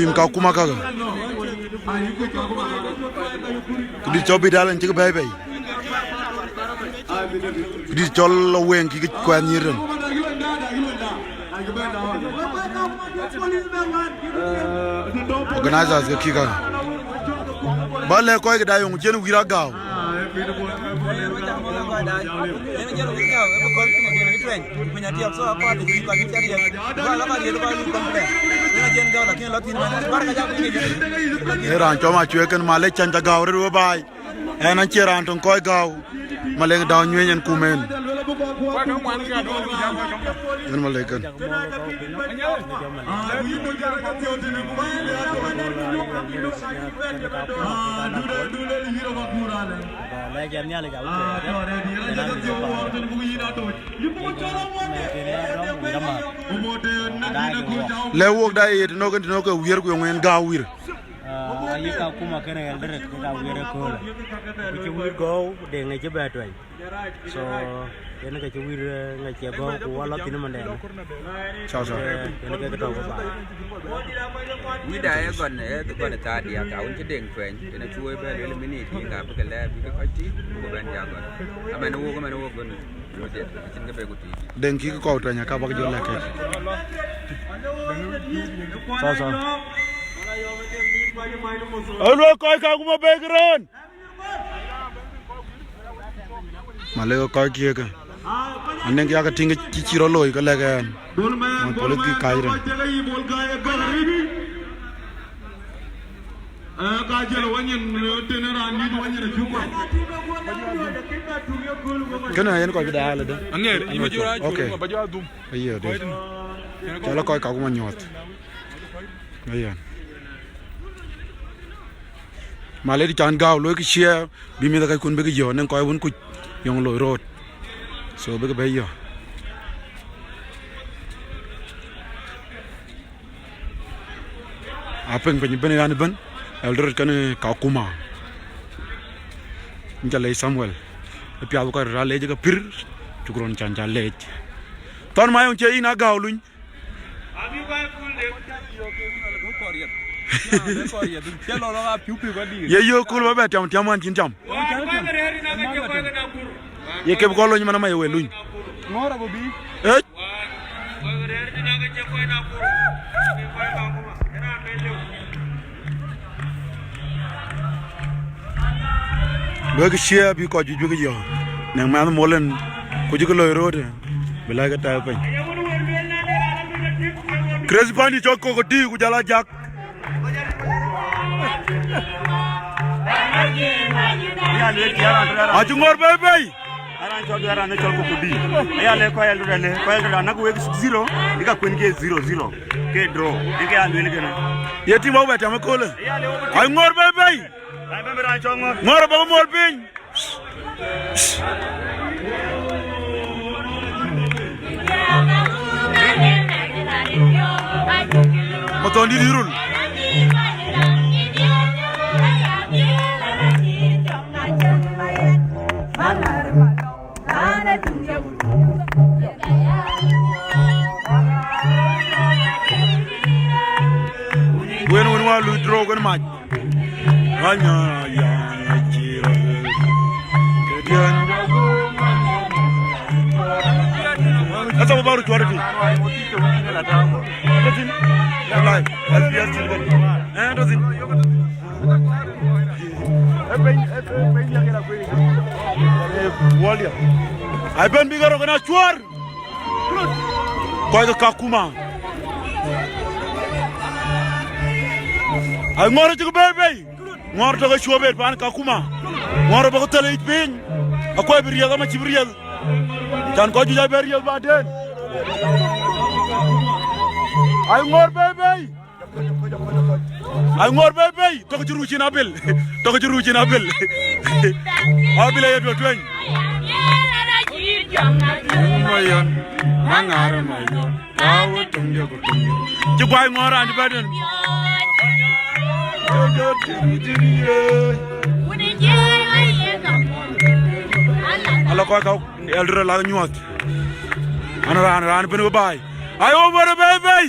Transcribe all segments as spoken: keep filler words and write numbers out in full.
Tim Kakuma kakë. Këdït cɔl bï dal en cï kë bɛ̈ɛ̈i bei. Këdït cɔl la weŋ kï kuɛth nyïïr tën. Organizers ke kï kakë. Ba lɛ̈k kɔc këda yöŋ cïn wïïr agääu. Ee raan cɔl Macuëk kën Malek can ca gääu rëër we baai. Ɛn acie raan töŋ kɔc gääu. Malek dau nyuëëny en kum en. Yen Malek kën. Lɛ̈k wok da ye tënök en tënök ke wiɛ̈r ku yöŋ en gääu wir. Ayï Kakuma kënë Eldoret ke ka wiɛ̈r ëköölë. Ku cï wir gɔ̈u de ŋic cï bɛ tuɛny. So yen ke cï wir, eh, ŋic cie gɔ̈u ku wä lɔ thïn ëmëndɛn. Sawa, sawa. Eh, yen ke ke tɔ̈u ke baai. Wïda ë gɔn, ë gɔn ë thaar diäk, awën cï deŋ tuɛny, yen ë cuööi bɛ lueel minit, yen ka bï ke lɛɛr, bï ke kɔc tïï, bï ke bɛ̈n diäk gɔn. Amɛn wok, amɛn wok gɔn, wok diɛt, acïn ke bɛ ku tïï. Deŋ kï ke kɔ̈u tuɛny, aka bäk jɔ lɛ̈k kek. Sawa, sawa. Ëlwe kɔc Kakuma bek röön. Malek kɔc kiëkë. Anëŋ yakë tïŋ cï cï rɔt looi ke lɛ̈k ɛn. Wën polith kï kac rën. Kënë yen kɔc bï daal ëdë. Aŋer, yï bä jɔ rac. Okay. Bä jɔ adhum. Aye, dë. Cɔl kɔc Kakuma nyuɔ̈th. Aye. Malek can gääu loikï share, bï mïth ë kackun bïkï yɔ̈ɔ̈k, anëŋ kɔc wën kuc yöŋ loi road. So bïkï bɛ̈i yɔ̈ɔ̈k. Apiŋ piny ëbën, ɣɛn ëbën, Eldoret kenë Kakuma. Yïn ca leec Samuel. Ë piath bï kɔc röt aa leec ke pïr, cuk röt can ca leec. Thɔn Mayɔŋ cie yïn aa gääu luny. Ye yöök kööl bä bɛ tiam tiam wan cïn tiam. Ye kep kɔn lony man ama ye we luny. Ëc. Luɛ̈kï share bï kɔc juëc bïkï yɔ̈ɔ̈k. Nɛŋ mɛnh mol en ku cïkï loi röördë, bï lɛ̈kë tɛ̈ɛ̈u piny. Crazy Pandi cɔk kok ëtïï ku jɔl a jak. Acï ŋɔ̈ɔ̈r bei bei. Aran cɔl duɛ̈ɛ̈r raan ë cɔl Kokodi. Aya le kɔc Eldoret le, kɔc Eldoret anak wek zero, ika kuen ke zero zero. Ke draw, ike ya luel kënë. Ye tim wä wɛ̈t tiam ëköölë. Ai ŋɔ̈ɔ̈r bei bei. Ai bɛ̈n bï raan cɔl ŋɔ̈ɔ̈r. Ŋɔ̈ɔ̈r abä mol piny. Mathɔn dït yï rul. Wen wen wa lui draw kën mac. Anya ya cï rɔt këdiɛ̈n. Asa wo baru cuɔt ti. Tɔ̈ thïn. Wallahi, S B S T V. Eh, tɔ̈ thïn. Ai bɛ̈n bï kärɔ̈ kën a cuɔ̈r. Kɔc ke Kakuma. Ai ŋɔ̈ɔ̈r cïk bei bei. Ŋɔ̈ɔ̈r tɔ̈ ke cuɔp ëët paan Kakuma. Ŋɔ̈ɔ̈r abä ke thël yic piny. Akuɔc bï riɛth ama cï bï riɛth. Can kɔc juëc abɛ riɛth baden. Ai ŋɔ̈ɔ̈r bei bei. Ai ŋɔ̈ɔ̈r bei bei, tɔ̈ ke cï ruuc cin Abil. Tɔ̈ ke cï ruuc cin Abil. Abil aye duɔ̈t tueny. Mayen, maŋar mayen. Awe tuŋ de ku tuŋ de. Cï guai ŋɔ̈ɔ̈r raan cï bɛ̈n. Ala kɔc ka Eldoret la nyuɔ̈th. An raan, raan bɛ̈n we baai. Ai wo bɔ̈ bei bei.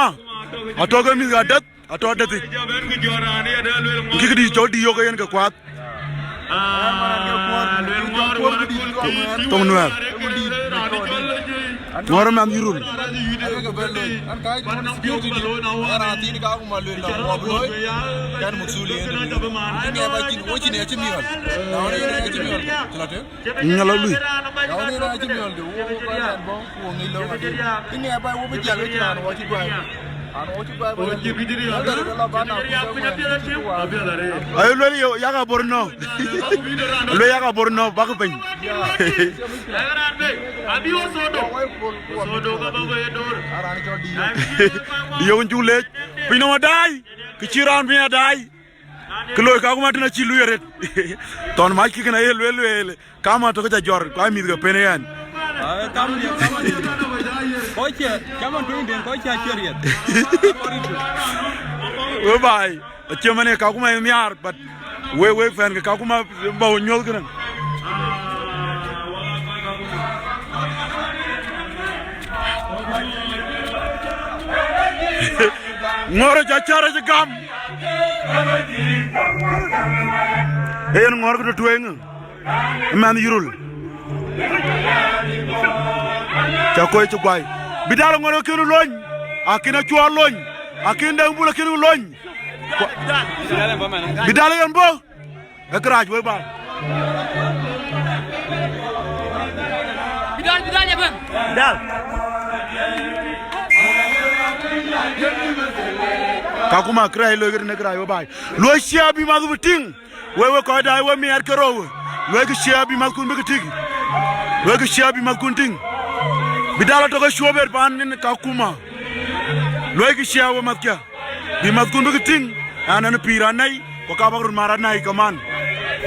Kakuma. Atɔ̈ ke mïth ka dɛth, atɔ̈ dɛth yic. Kï këdï cɔl dï yök yen ke kuath. Thoŋ Nuɛɛr. Ŋɔ̈r mɛnh yï run. Ŋa la lui? Aye luel yo, yak abor nɔ. Luel yak abor nɔ, bak piny. Yök cuk leec. Piny nɔm adaai. Kë cï raan piny adaai. Kë loi Kakuma tën acï lui arët. Thɔn mac kï kën aye luel lueel. Kama tök ca jɔr, ku ai mïth ke pen yen. Ah, kam dia, kam dia. Kɔc cie, caman tueŋ den, kɔc cie acie riɛth. We bai, acie mane Kakuma ye nhiaar, but we, we fan ke Kakuma ba wo nyuɔl kënë. Ŋɔ̈r ca cär cï gam. Ee yen ŋɔ̈r këdu tueŋ. Mɛnh Yirol. Ca kɔc cï guai. Bï dal ŋɔ̈r akën lony. Akën acuɔɔr lony. Akën dɛŋ bul akën lony. Bï dal yen bɔ̈. Ë kërac wek baai. Bï dal, bï dal ëbɛ̈n. Dal. Kakuma kërac looi këtënë kërac wek baai. Luɔi cia bï math bï tïŋ. Wek, wek kɔc daai wek miɛt ke rou. Luɔikë cia bï mathkun bï ke tïŋ. Luɔikë cia bï mathkun tïŋ. Bï dal atɔ̈ ke cuɔp ëët paan nin Kakuma. Luɔikë cia wek mathkia. Bï mathkun bï ke tïŋ, an, an pïïr anɛi, ku ka bäk röt maar anɛi kaman.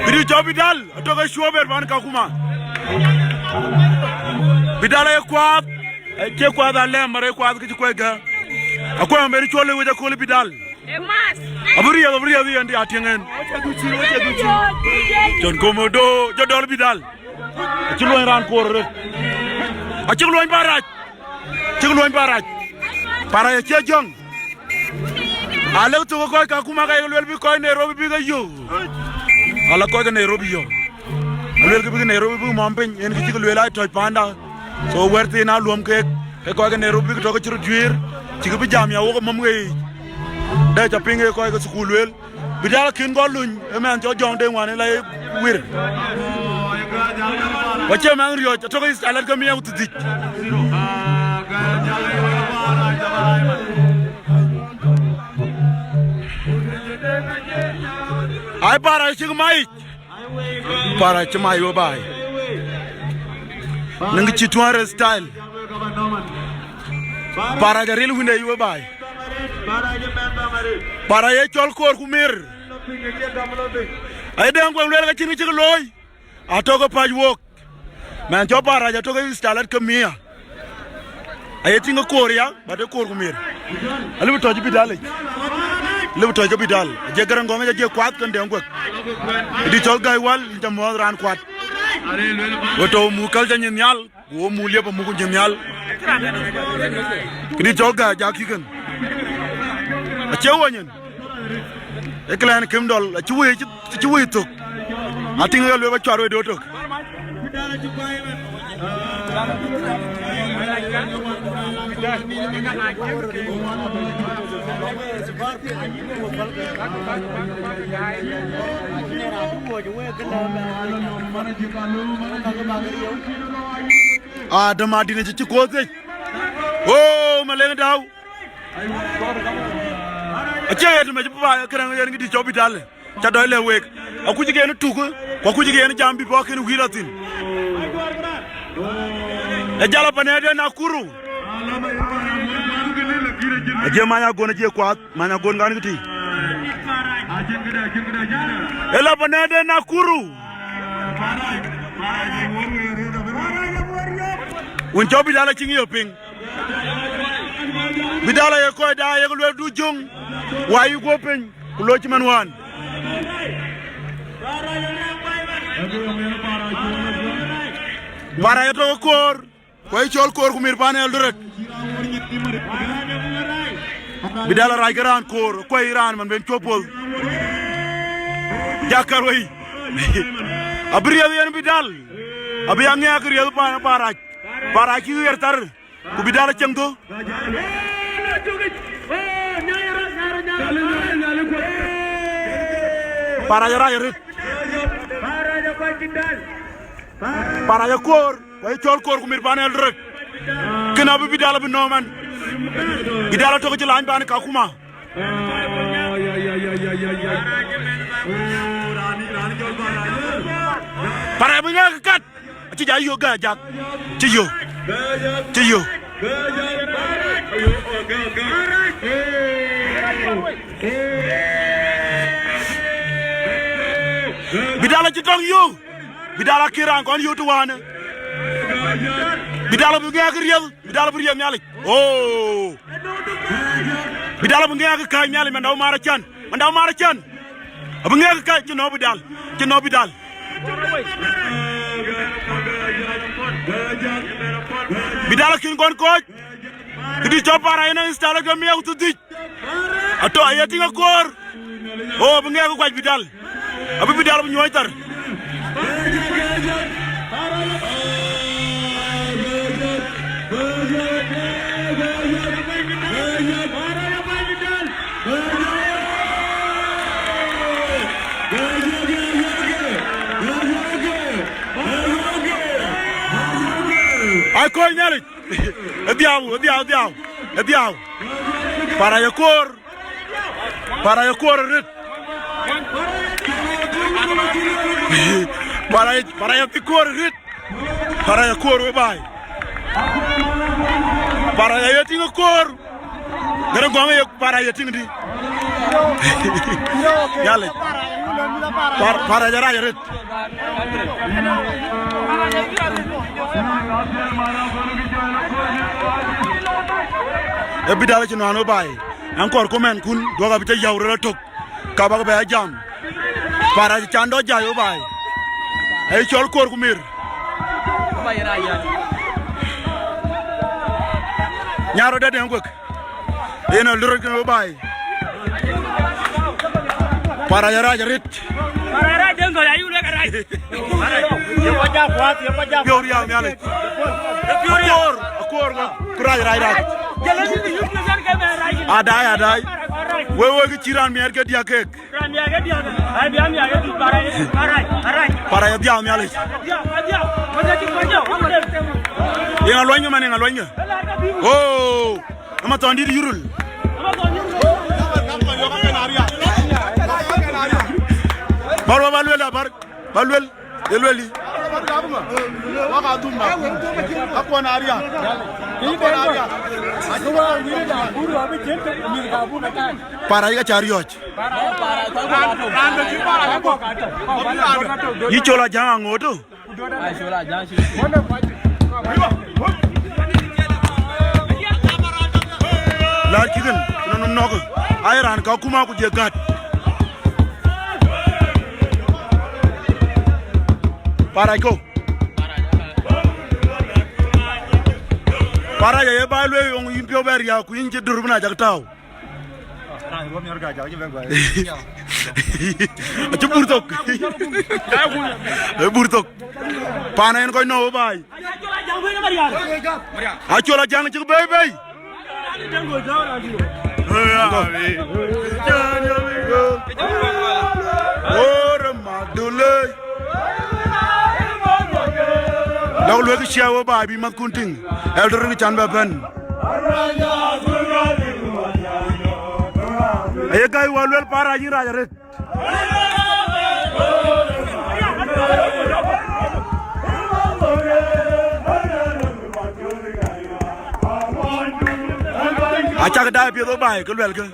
Këdï cɔl bï dal, atɔ̈ ke cuɔp ëët paan Kakuma. Bï dal aye kuaath, acie kuaath alɛm, mär aye kuaath kë cï kuɛc gäk. Akuɛɛm ben cuɔl ë wec akööl bï dal. Abï riɛth, abï riɛth yen dï atiëŋ en. Cɔn komodo, jɔ dɔl bï dal. Acï luɔny raan koor röt. Acïk luɔny Parac. Cïk luɔny Parac. Parac acie jɔŋ. Alek thök kɔc Kakuma ka yek luel bï kɔc Nairobi bï ke yök. Ala kɔc ke Nairobi yök. Aluel kë bï ke Nairobi bï mɔm piny, yen kë cïk lueel aa tɔc panda. So wɛ̈t thiin aa luɔm keek. Ke kɔc ke Nairobi bï ke tɔ̈ ke cï röt juiir. Cïk bï jam ya wok ë mɔm ke yiic. Dɛ ca piŋ ke kɔc ke thukul lueel. Bï dal akën gɔl luny, ë mɛnh cɔl Jɔŋ Deŋ wään ë la ye wir. Wa cie mɛnh riɔ̈c, atɔ̈ ke East Alat ke miɛɛu thidhic. Ai Parac cïk mayic. Parac cï mayic we baai. Nïŋ cï tuɔ̈n rɛth style. Parac aril wïnde we baai. Parac ye cɔl koor ku mir. Aye Deŋ Guek lueel ka cïn kë cïk looi. Atɔ̈ ke päc wok. Mɛnh cɔl Parac atɔ̈ ke East Alat ke miɛɛu. Aye tïŋ ke koor ya, but ee koor ku mir. Alëu bï tɔ̈c bï dal yic. Alëu bï tɔ̈c ke bï dal. Aje Garaŋ Gɔŋ aje kuath kën Deŋ Guek. Këdï cɔl Gäi Wäl, yïn ca muɔ̈ɔ̈th raan kuat. We tɔ̈u muk kal ca nyin nhial, ku wo muk liep amuk nyin nhial. Këdï cɔl Gäi Ajak kï kën. Acie wo nyin. Ee këlɛn këm dɔl, acï wëi, acï, acï wëi thök. Atïŋ ke lueel ba cuar wëi döt tök. Aa, däm adïn acï cï kuɔ̈th thiëc. Oo, Maleŋ Dau. Acie ɣet mec ba këraŋ yen këdï cɔp bï dal. Ca dɔc lɛ̈k week, akuc ke yen tuk, ku akuc ke yen jam bï bɔ̈ kën wïïr athïn. Ë jal apanɛɛden Nakuru. Acie many agon acie kuaath, many agon kan këtï. Ë la panɛɛden Nakuru. Wën cɔp bï dal acï ŋic piŋ. Bï dal aye kɔc da ayek lueel du jöŋ, wa yï guɔ̈p piny, ku loc cï man wään. Parac atɔ̈ ke koor, ku aye cɔl koor ku mir pan Eldoret. Bï dal arac ke raan koor, kuɛi raan man ben cuɔp puɔ̈l. Jak kär wei. Abï riɛth yen bï dal. Abï aŋiɛk riɛth pan Parac. Parac cï ɣer thar. Ku bï dal acieŋ thö. Parac arac arëët. Parac akoor, ku aye cɔl koor ku mir pan Eldoret. Kën abï bï dal abï nɔ̈ɔ̈m ɛn. Bï dal atök cï lany pan Kakuma. Parac abï ŋɛk kat. Acï ja yök Gäi Ajak. Cï yök. Cï yök. Bï dal acï tɔŋ yök. Bï dal akï raan kɔn yök të wäänë. Bï dal abï ŋɛk riɛth. Bï dal abï riɛth Nhialic. Oo. Bï dal abï ŋɛk kääc Nhialic, man dau maar acän. Man dau maar acän. Abï ŋɛk kääc cï nɔ̈k bï dal. Cï nɔ̈k bï dal. Bï dal akïn kɔn kɔc. Këdï cɔl Para yen ë install ke miɛɛu thudhic. Atɔ̈ aye tïŋ akoor. O, bï ŋɛk kuac bï dal. Abï bï dal bï nyuɔɔc thar. Ai kɔc Nhialic. Ë dhiau, ë dhiau, ë dhiau, ë dhiau. Para ye koor. Para ye koor arët. Para, para ye tïŋ koor arët. Para ye koor we baai. Para ye tïŋ koor. Gërë guaŋ ye para ye tïŋ dï. Yale. Par, para ye rac arët. Ë bï dal cï nuan we baai. An kɔɔr kumɛn kun duɔ̈k abï cä yäu rɔt atök. Ka bäk bɛ jam. Para cï can dɔ jai we baai. Ai cɔl koor ku mir. Nyar rɔt dɛ̈t en guek. Yen a lurot kën we baai. Para ya rac arët. Para ya rac den gɔl ayu lek arac. Ye kɔc ja kuath, ye kɔc ja. Piɔ̈u rial Nhialic. Piɔ̈u rial. Akoor, akoor ŋa? Ku rac, rac, rac. Jëlë ni yuk ni jan ke bɛ rac. Adai, adai. Wek, wek kë cï raan miɛt ke diäk kek. Raan miɛt ke diäk. Ai bia miɛt ke diäk, para, para, para. Para ya dhiau Nhialic. Dhiau, dhiau. Kɔc ja cï kɔc ja. Yen aluɔny ŋa man, yen aluɔny ŋa? Oh. Ama thɔn dït yurul. Bar wa ba luel, bar, ba luel, ye luel yi. Para yi ka ca riɔ̈c. Yï col a jaŋ aŋoot. Laar cikën, nɔnɔm nɔ̈k, ai raan ka kuma ku je gät. Parac ko. Parac aye ba lueel yoŋ yïn piɔ̈u bɛ riääk ku yïn cï dur bï na jak tääu. Acï bur thok. Acï bur thok. Pan en kɔc nɔ̈k baai. Acol a jaŋ cïk bei bei. Ore madule. Lɔk luek cia we baai bï mathkun tïŋ. Elder can bɛ bɛ̈n. Aye gäi wa luel para yïn rac arët. Acak daai piɛth ë baai ke luɛlkë.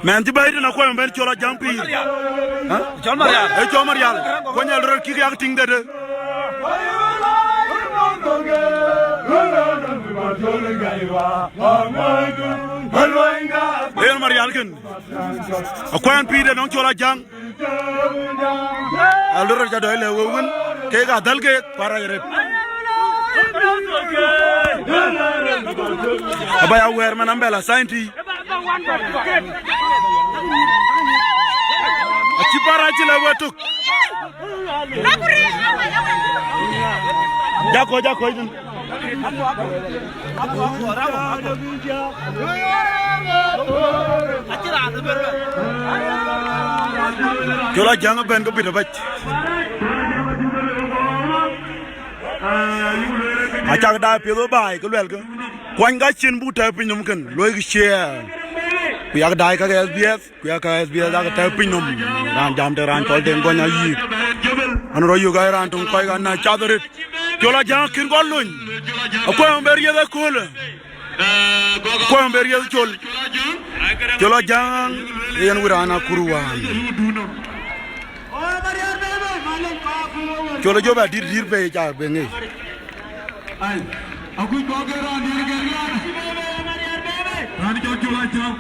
Mɛn cï bɛ̈i tën akuɔ̈c bɛ̈n col a jaŋ pïïr. Cɔl Marial. Ee cɔl Marial. Kuɔny al rɔt kïk yak tïŋ dede. Ee Marial kën. Akuɛn pïïr de nɔŋ col a jaŋ. Alorot ca dɔc lɛ wek wën, kek adhäl kek, ku arac arët. Aba ya wɛ̈ɛ̈r man ambɛla scientist. Acï para cï lɛ wek tök. Jakɔc, jakɔc tën. Col a jaŋ ëbɛ̈n ke bït abac. Acak daai piɛth ë baai ke luɛlkë. Kuany ka cin buk tɛ̈ɛ̈u piny nɔm kën, luɔikë share. Ku yak daai kakë S B S. Ku ya ka S B S dak tɛ̈ɛ̈u piny nɔm, raan jam de raan cɔl den gɔny ayïk. An rɔ yök ai raan töŋ kɔc kan na cath arët. Col a jaŋ kën kɔn lony. Akuɛm bɛ rieth aköölë. Akuɛm bɛ rieth col. Col a jaŋ yen wï raan akur wään. Col a jɔ bɛ dït dït bei ca bɛ ŋic. Ai, akuc kɔc ke raan diɛɛr ke riaan. Raan cɔl Col Ajaŋ.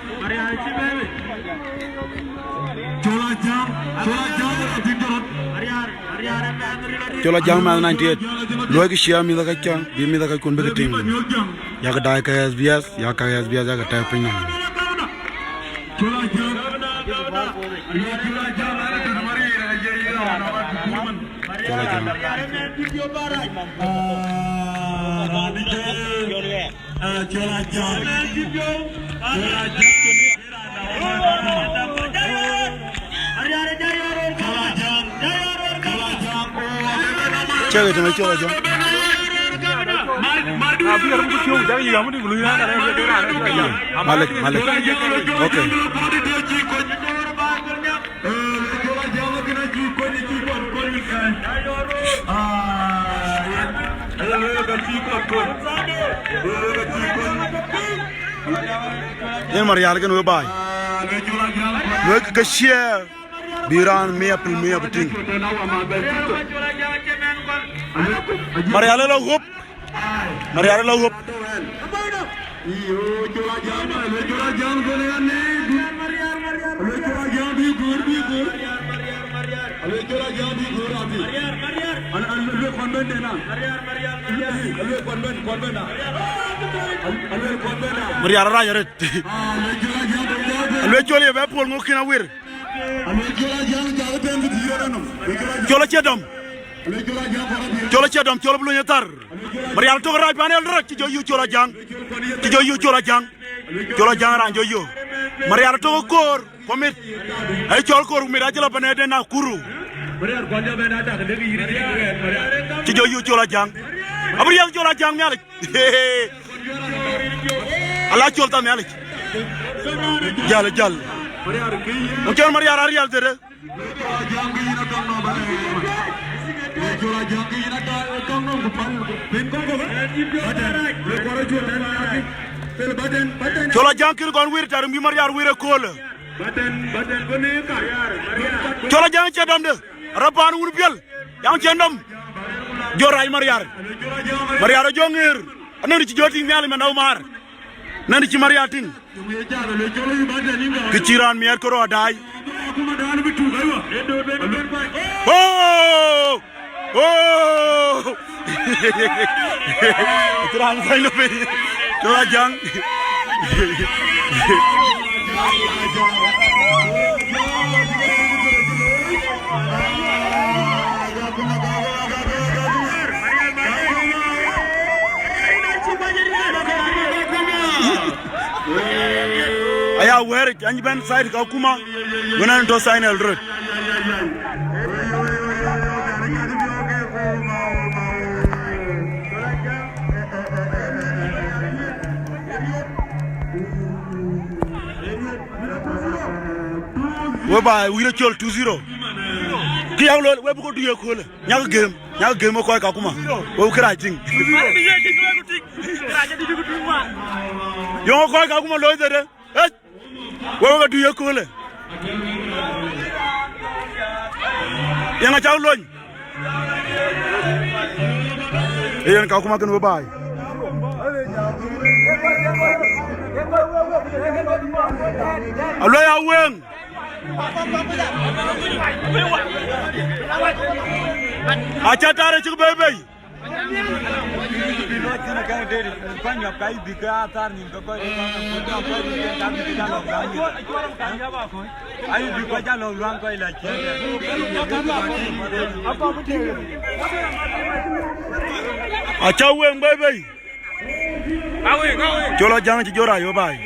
Col Ajaŋ, Col Ajaŋ, athïn jɔt rɔt. Col Ajaŋ man ninety eight. Luɔikë share mïthëkɔckä, bï mïthëkɔckun bï ke tïŋ. Yakë daai ke S B S, yakë S B S, yakë tɛ̈ɛ̈u piny nɔm. Col Ajäŋ. Cï ke tënë Col Ajäŋ. Malek, malek. Okay. Yen Marial kën we baai. Luɔikë ke share, bï raan mia pil mia bï tïŋ. Marial ë la ɣöp. Marial ë la ɣöp. Marial arac arët. Aluel Col ye bɛ puɔl ŋö kën awir. Col acie dɔm. Col acie dɔm, Col bï luny ë thar. Marial tök rac pan Eldoret, cï jɔ yök Col Ajäŋ. Cï jɔ yök Col Ajäŋ. Col Ajäŋ raan jɔ yök. Marial tök koor, ku mit. Ai Col koor ku mit, acï lɔ pan ë den Nakuru. Cï jɔ yök Col Ajäŋ. Abï riɛth Col Ajäŋ Nhialic. Ala Col tha Nhialic. Jäl, jäl. Wun cɔl Marial arial thede. Col Ajäŋ kën kɔn wir, tɛ̈ rim bï Marial wir ë köölë. Col Ajäŋ cie dɔmde, arɔ paan wun piɛl, yam cien dɔm. Jɔ rac Marial. Marial jɔ ŋeer. Anɛn cï jɔ tïŋ Nhialic man dau maar. Nɛn cï Marial tïŋ. Kë cï raan miɛt kërɔ adaai. Oh! Oh! Cï raan thany lɔ piny. Col Ajäŋ. Aya wɛ̈ɛ̈r, any bɛ̈n side Kakuma, wën an tɔ̈ side Eldoret. We ba wïïr Col two zero. Kë yak looi, we bï kɔc dui ëköölë. Nyak gëm, nyak gëm ë kɔc Kakuma. We bï kërac tïŋ. Yöŋ ë kɔc Kakuma looi thede. Ëc. We we ke dui ëköölë. Yɛn acak lony. Ee yen Kakuma kën we baai. Aluɔi Aweŋ. Aca tar ë cïk bei bei. Aca Weŋ bei bei. Col Ajäŋ cï jɔ rac we baai.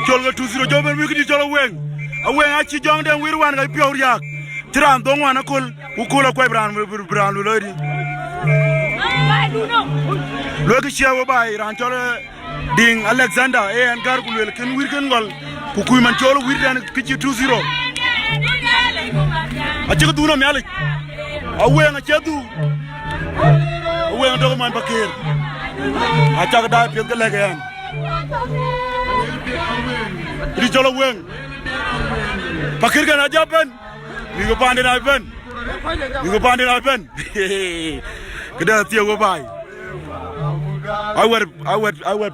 Col ke two zero jɔ ben wïk dït col Aweŋ. Aweŋ acï jɔŋden wir wan ka piɔ̈u riääk. Cï raan dhoŋ wan aköl, ku köl akuac bï raan, bï raan lu lɔi dï. Luek share we baai raan cɔl, eh, Diŋ Alexander, ee ɛn gär ku luel kën wir kën gɔl, ku kuc man cɔl wir tɛn kë cï two zero. Acïk dhun amialic. Aweŋ acie dhuk. Aweŋ dɔk man Pakëër. Acak daai piɛth ke lɛ̈k ɛn. Ri cɔl Aweŋ. Pakëër kën ajɔ bɛ̈n. Bïk paanden a bɛ̈n. Bïk paanden a bɛ̈n. Këdë athiëëk we baai. Awɛr, awɛr, awɛr,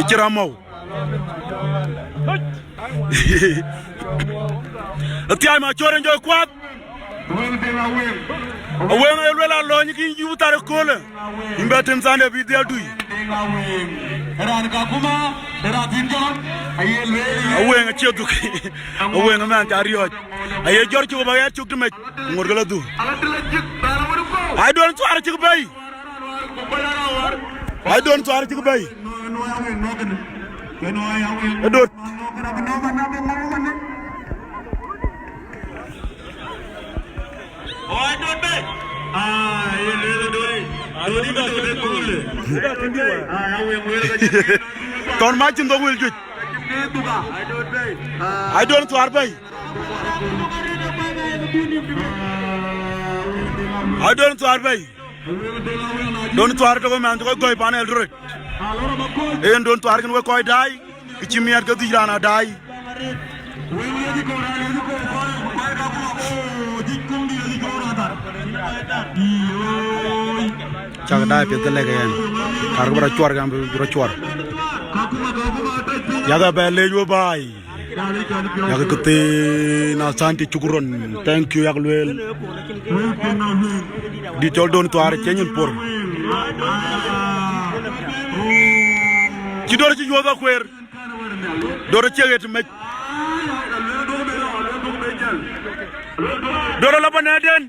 cï ram mɔu. Athiai ma cɔr en jɔ kuath. Awëŋ ë luel alɔny kï yup thar ëköölë. Yïn bɛ tëm Sunday bï dhiɛl dui. Awëŋ acie dhuk. Awëŋ ëmɛn ca riɔ̈ɔ̈c. Aye jɔr cök bä ɣɛɛt cök tëmec. Ŋot ke la dhuk. Ai don thuaar cïk bɛ̈i. Ai don thuaar cïk bɛ̈i. Ë dot. Thɔn mac cïn dhok wil juëc. Ai don thuaar bɛ̈i. Ai don thuaar bɛ̈i. Don thuaar tök ëmɛn tök ë gɔ̈i pan Eldoret. Yen don thuaar kën wek kɔc daai. Kë cï miɛt ke dhïc raan adaai. Cak daai piɛth ke lɛ̈k yen. Kar ke bï rɔt cuɔr, kɛn bï rɔt cuɔr. Yak abɛ lec we baai. Yak këthiin, asante, shukran. Thank you, yak lueel. Dït cɔl don thuaar cï nyin por. Cï dor cï yuɔ̈th akueer. Dor cï ɣet mec. Dor la bä nɛ̈ɛ̈den.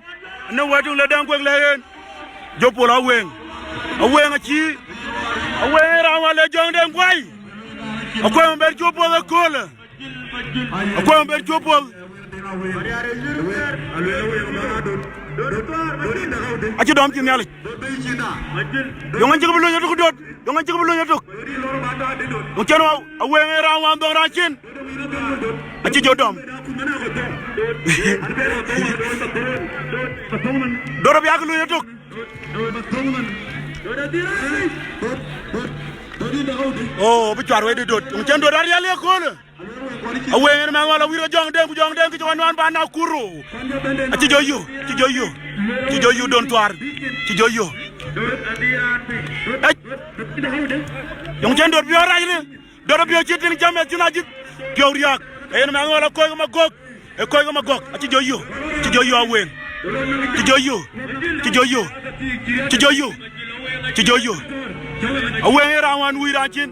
Në wɛ̈t tuŋ le dɛŋ kuek lɛ̈k en. Jopol Awëŋ. Awëŋ acï. Awëŋ ë raan wä le Jɔŋ Deŋ Guai. Akuɛ̈m ben Jopol ëköölë. Akuɛ̈m ben Jopol. Acï dɔm cï Nhialic. Yöŋ acïk bï luny ëtök döt. Yöŋ acïk bï luny ëtök. Yöŋ cïn Awëŋ ë raan wä dhɔ̈k raan cin. Acï jɔ dɔm. Dor abï yak luny ëtök. Oh, bï cuar wei dï dot. Yöŋ cïn dot arial ye köölë. Awëŋ en mɛn wala wir Jɔŋ Deŋ, ku Jɔŋ Deŋ kï cï wan wan ban Nakuru. Acï jɔ yo, acï jɔ yo. Acï jɔ yo don thuaar. Acï jɔ yo. Ëc. Yöŋ cïn dot piɔ̈u rac ni. Dot piɔ̈u cï tiŋ jam ë thïn ajïth. Piɔ̈u riääk. Yen mɛn wala kɔc ke Magɔ̈k. Ë kɔc ke Magɔ̈k. Acï jɔ yo. Acï jɔ yo Awëŋ. Acï jɔ yo. Acï jɔ yo. Acï jɔ yo. Acï jɔ yo. Awëŋ ë raan wan wui raan cin.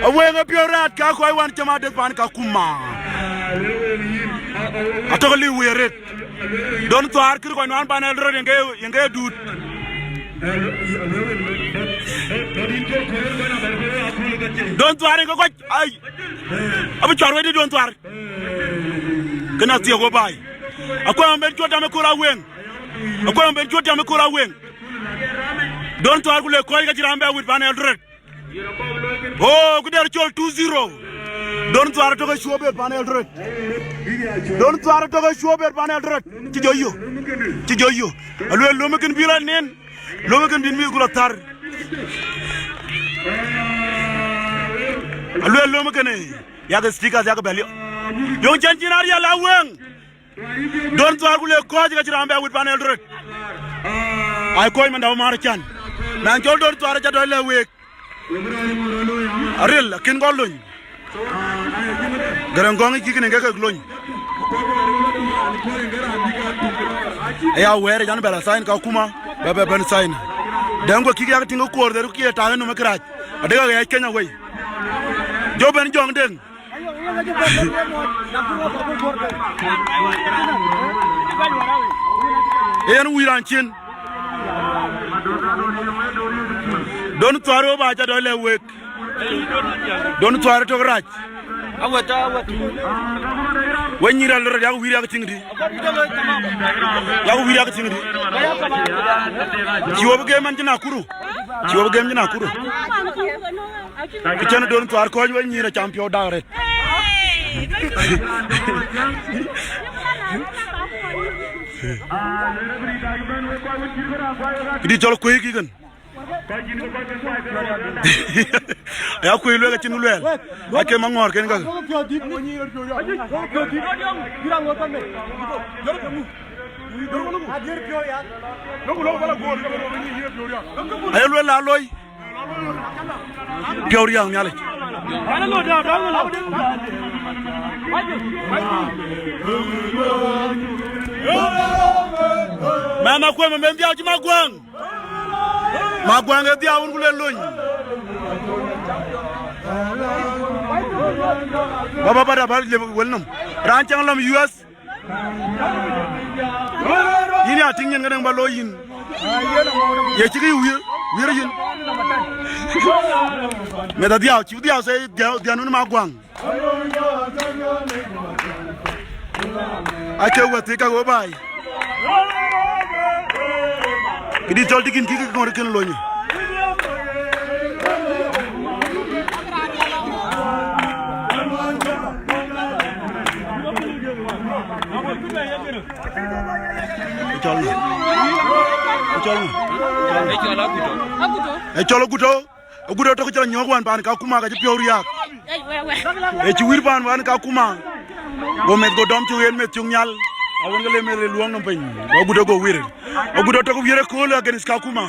Awëŋ ë piɔ̈u raat ka kɔc wan cam adek pan Kakuma. Atök liu wëë ret. Don thuaar kïr kɔc nuan pan Eldoret yen ke, yen ke duut. Don thuaar yen ke kɔc, ai. Abï cuar wei dï don thuaar. Kënë athiëk we baai. Akuɛ̈m ben cuɔt tam ë kööl Awëŋ. Akuɛ̈m ben cuɔt tam ë kööl Awëŋ. Don thuaar ku le kɔc ka cï raan bɛ wit pan Eldoret. Oh, ku der cɔl two zero. Don thuaar tök ë cuɔp ë pan Eldoret. Don thuaar tök ë cuɔp ë pan Eldoret. Cï jɔ yo. Cï jɔ yo. Aluel lom kën bï la nen. Lom kën bïn bï ku la thar. Aluel lom kën ë. Yak stickers yak bɛ̈l yo. Yöŋ cɛn cïn arial Awëŋ. Don thuaar ku le kɔc ka cï raan bɛ wit pan Eldoret. Ai kɔc man dau mar can. Mɛn cɔl don thuaar ca dɔc lɛ week. Aril akïn gɔl lony. Gɛrɛŋ gɔŋ ë cï kënë ke kek lony. Aya wɛɛr ë jan bɛ la sign Kakuma, bɛ bɛ ben sign. Dɛŋ guɔ kïk yak tïŋ ke kuɔɔr dheru kiɛ taŋ ë nöm ë kërac. Adek aɣɛɛc Kenya wei. Jɔ ben Jɔŋ Deŋ. Yen wïïr an cin. Don thuaar wo ba ca dɔc lɛ week. Don thuaar tök rac. Awet, awet. We nyïïr alɔ rɔt yak wïïr yak tiŋ di. Yak wïïr yak tiŋ di. Ci wo bi gem an cï Nakuru. Ci wo bi gem cï Nakuru. Kë cän don thuaar kɔc we nyïïr acam piɔ̈u dak rɛt. Këdï cɔl kuëëc kï kën. Ya kuëëc lueel acïn lueel. Ake maŋɔɔr kën kakë. Aye lueel la loi. Piɔ̈u riääk Nhialic. Mɛn akuɛm ëmën dhiau cï Maguaŋ. Maguaŋ ë dhiau wun ku le lony. Baba bada ba lep wel nom. Raan cäŋ lɔm U S. Yïn ya tïŋ nyin këdäŋ ba looi yïn. Ye cïkï wiër, wiër yïn. Meth adhiau, cï dhiau se dhiau, dhiau nun Maguaŋ. Ake wɛ̈t thii ka ɣöö baai. Këdï cɔl dïkin kï kë ŋɔ̈t kën lony. Ë cɔl ŋö? Ë cɔl ŋö? Ë cɔl Aguto. Ë cɔl Aguto. Agudo tök cï la nyuɔ̈k wään paan Kakuma ka cï piɔ̈u riääk. Ee cï wïïr paan wään Kakuma. Go meth go dɔm cï ɣen meth cök nhial. Awën ke le meth le luɔŋ nɔm piny. Go Agudo go wïïr. Agudo tök wïïr ëkööl against Kakuma.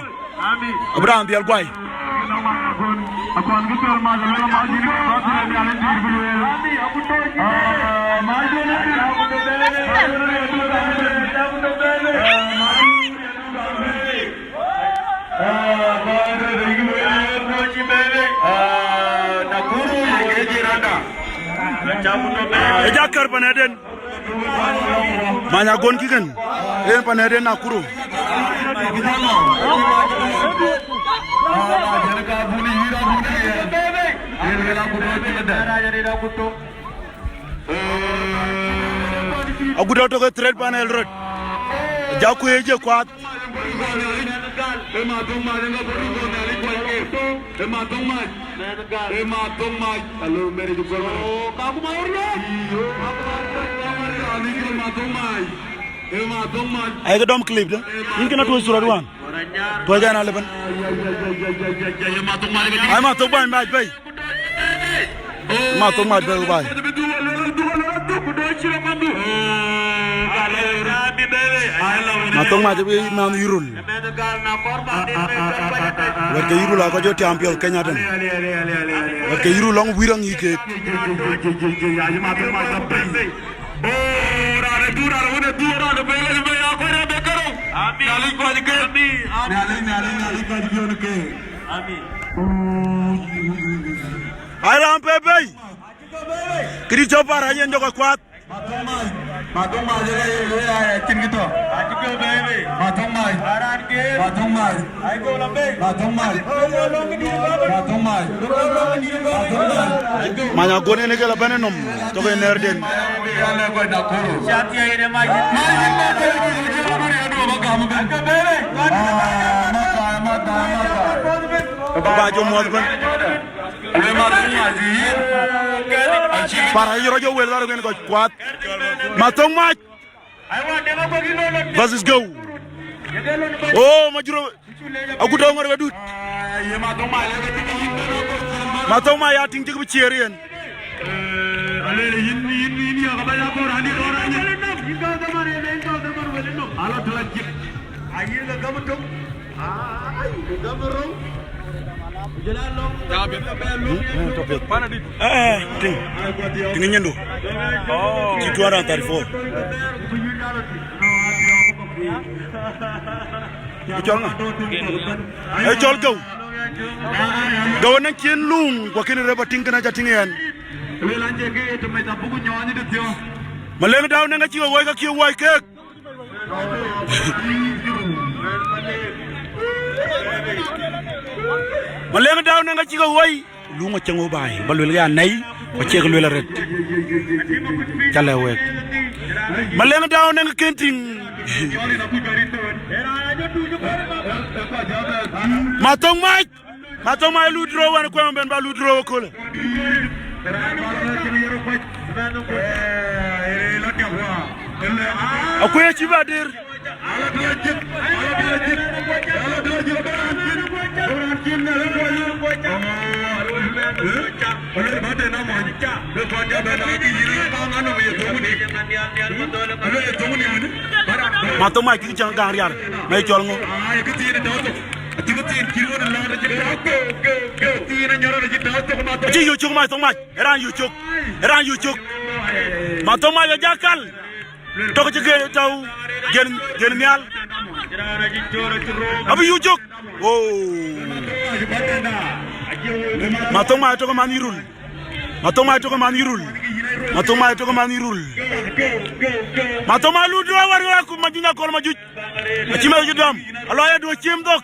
Abï raan dhiɛl guai. Ë ja kär panɛden. Many agon kï kën. En panɛden Nakuru. Agudo tök ë threat pan Eldoret. Ja kuëëc ë kuath. Ayek dɔm clip de. Yïn kën atuɔ̈c surat wään. Tuɔ̈c ɛn alëbën. Ai ma thok bäny mac bɛ̈i. Ma thok mac bɛ̈i baai. Ma thok mac bï nɔn yï rul. Wɛ̈t ke yï rul akɔc jɔ tiam piɔ̈th Kenya tën. Wɛ̈t ke yï rul lɔŋ wïïr aŋic keek. Ai raan pe bei. Këdï cɔp par ayen jɔk akuath. Many agon en ke la bɛ̈n ë nɔm tök ë nɛ̈rden. Ba jɔ muɔ̈th bɛ̈n. Para yï rɔt jɔ wel dhar ken kɔc kuath. Ma thok mac. Versus Geu. Oh, ma juro. Agudo ŋɔr wedut. Ma thok mac ya tïŋ cïk bï ciëër yen. Ë, ë, tïŋ. Tïŋ nyin du. Cï two hundred thirty-four. Ë cɔl ŋa? Ë cɔl Geu. Geu ënɔŋ cïn luŋ, ku akën rep atïŋ kënë ca tïŋ yen. Malëŋ dau nɛŋ acï ke woi ka kie woi kek. Malëŋ dau nɛŋ acï ke woi. Luŋ acï ŋö baai, ba luel ke anɛi, ku acie ke luel arët. Ca lɛ̈k wek. Malëŋ dau nɛŋ kën tïŋ. Ma thok mac. Ma thok mac lu draw wän kuɛm ben ba lu draw ëköölë. Akuëc cï ba der. Ma thok mac kï cäŋ gaŋ rial, ma ye cɔl ŋö? Acï yök cök mac thok mac, ë raan yök cök, ë raan yök cök. Ma thok mac ajakal. Tɔ̈ ke cï gen tɔ̈u gen, gen nhial. Abï yuk jök. Oh. Mathok Mac tɔ̈ ke man Yirol. Mathok Mac tɔ̈ ke man Yirol. Mathok Mac tɔ̈ ke man Yirol. Mathok Mac lut rɔt wär wär ku Majuny Akol Majuny. Acï meth cï dɔm. Alɔ ya duö cim dhok.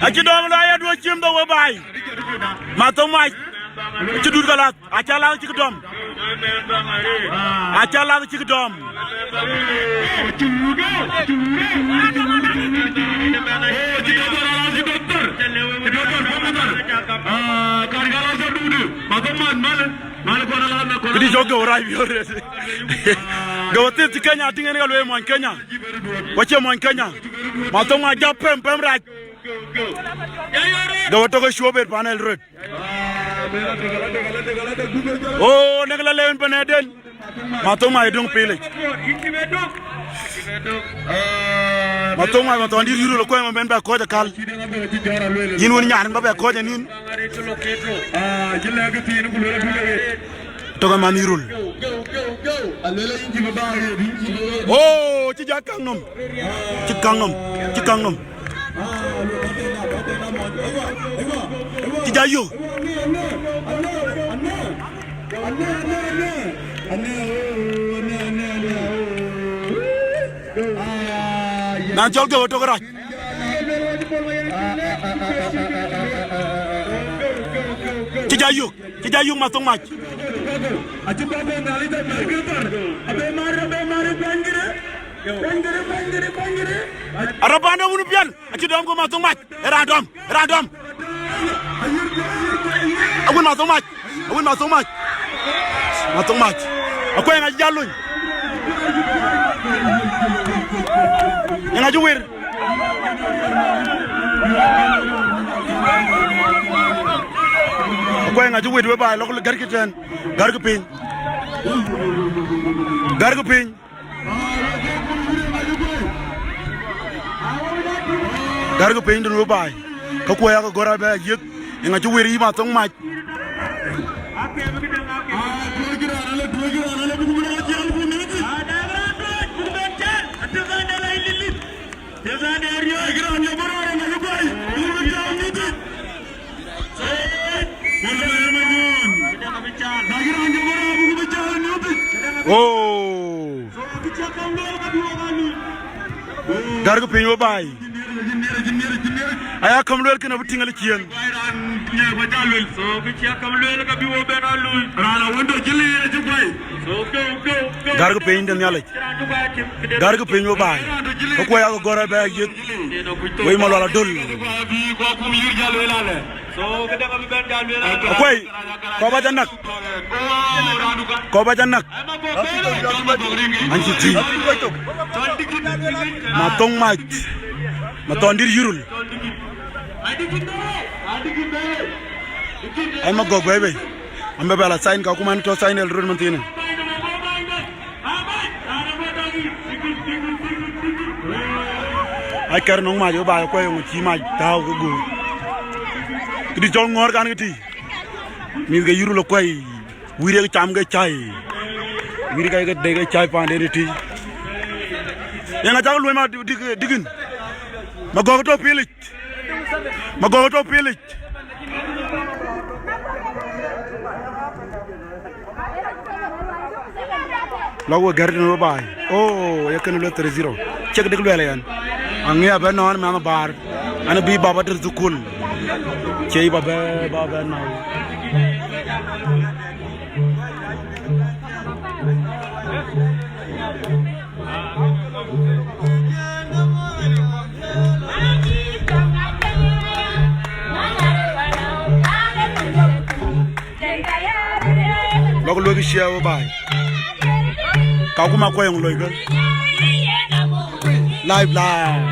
Acï dɔm la ya duö cim dhok we baai. Mathok Mac. Acï dut ke lath. Aca lath cïk dɔm. Aca lath cïk dɔm. Këdï cɔk geu rac biöt. Geu thith cï Kenya tïŋ en ka lueel mony Kenya. Wacie mony Kenya. Mathok Mac jap pem pem rac. Geu tɔ̈ ke cuɔp ber pan Eldoret. Oh, nek la lewen pan eden. Mathok Mac döŋ pilic. Mathok Mac Mathɔndït Yirol akuɛɛr ma ben bɛ kɔc akäl. Yïn wën nyan ba bɛ kɔc anin. Tɔ̈ ke man Yirol. Oh, cï ja kaŋ nɔm. Cï kaŋ nɔm. Cï kaŋ nɔm. Cï ja yök. Na cɔl ke we tök rac. Cï ja yök. Cï ja yök Mathok Mac. Arap Pande wun piɛl. Acï dɔm ku Mathok Mac. Ë raan dɔm. Ë raan dɔm. Awën Mathok Mac. Awën Mathok Mac. Mathok Mac. Akuɛɛr ŋa cï jal lony. Ë ŋa cï wir. Akuɛɛr ŋa cï wir we baai lɔk gärkï tɛ̈n. Gärkï piny. Gärkï piny. Gärkï piny tënë we baai. Ka kuɔ̈i ake gɔ̈r abɛ ayiëk. Ë ŋa cï wir yï Mathok Mac. Oh. Gärkï piny we baai. Aya käm lueel kënë abï tïŋ alë ciëën. Gärkï piny de Nhialic. Gärkï piny we baai. Ka kuɔ̈i ake gɔ̈r abɛ ayiëth. Wei Malual Adöl. Akuɛɛr, kɔ̈u ba ca näk. Kɔ̈u ba ca näk. An cï thïn. Mathok Mac. Mathɔndït Yirol. Ai Magɔ̈k bɛ̈i bei. An bɛ bɛ la sign ka kuman tɔ̈ sign Eldoret man thiinë. Ai kɛr nɔŋ mac ë ba kuɛɛr yɔŋ cï mac tääu ke göör. Këdï cɔl ŋɔ̈ɔ̈r kan kë tï. Mïth ke Yirol akuɛɛr. Wïïr ye cam ke cai. Wïïr ke ke dek ke cai panden ë tï. Yeŋa cak luɔi ma dïk, dïk, dïk in. Magɔ̈k tɔ̈ pilic. Magɔ̈k tɔ̈ pilic. Lɔ we gɛ̈r tënë we baai. Oh, ye kënë lueel three zero. Cïk dïk luɛɛl yen. Aŋiɛc abɛ nɔ̈ɔ̈n mɛnh baar. An bï baba tëde thukul. Cie yï baba, baba nɔ̈ɔ̈n. Lɔk luɔikï share we baai. Ka kuma kuɛɛr yɔŋ loikë. Live, live.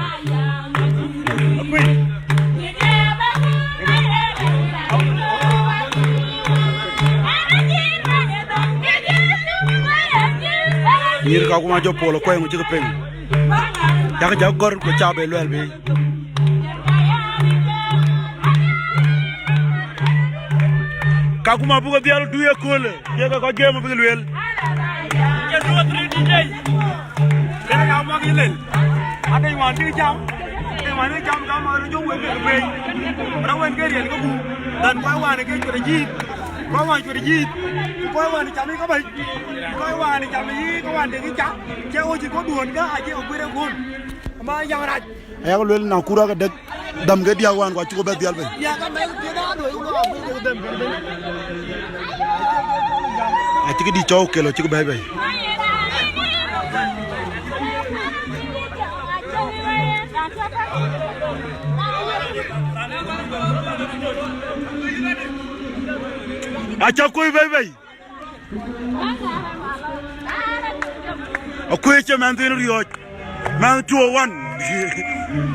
Nyïïr ka kuma jɔ pol akuɛɛr ŋö cï ke piŋ. Yak jak gɔ̈r ku ca be luɛɛl bei. Ka kuma buk dhial du ye köölë, ye ke kɔc gem bïk lueel. Aya muak yï lel. Adɛ̈ wään cï cam. Adɛ̈ wään cï cam, cam ë jɔ wek ke pei. Rɔt wën ke riɛl ke buk. Dhän kɔc wään ke cuɛt ajïïth. Kɔc wään cuɛt ajïïth. Ku kɔc wään cam yï ke bɛ̈c. Kɔc wään cam yï ke wään dek yï cam. Cï ɣo cï kɔc duɔ̈n ke acie ke guiir ë ɣöön. Ama yaŋ rac. Ayak lueel na kur ake dek dhäm ke diäk wään ku acï ku bɛ dhial bei. Acï ke dï cɔu kel acï ku bɛ̈ɛ̈i bei. Aca kuc bɛ̈ɛ̈i bei. Akuëc cï mɛnhthiin riɔ̈ɔ̈c, mɛnh two oh one.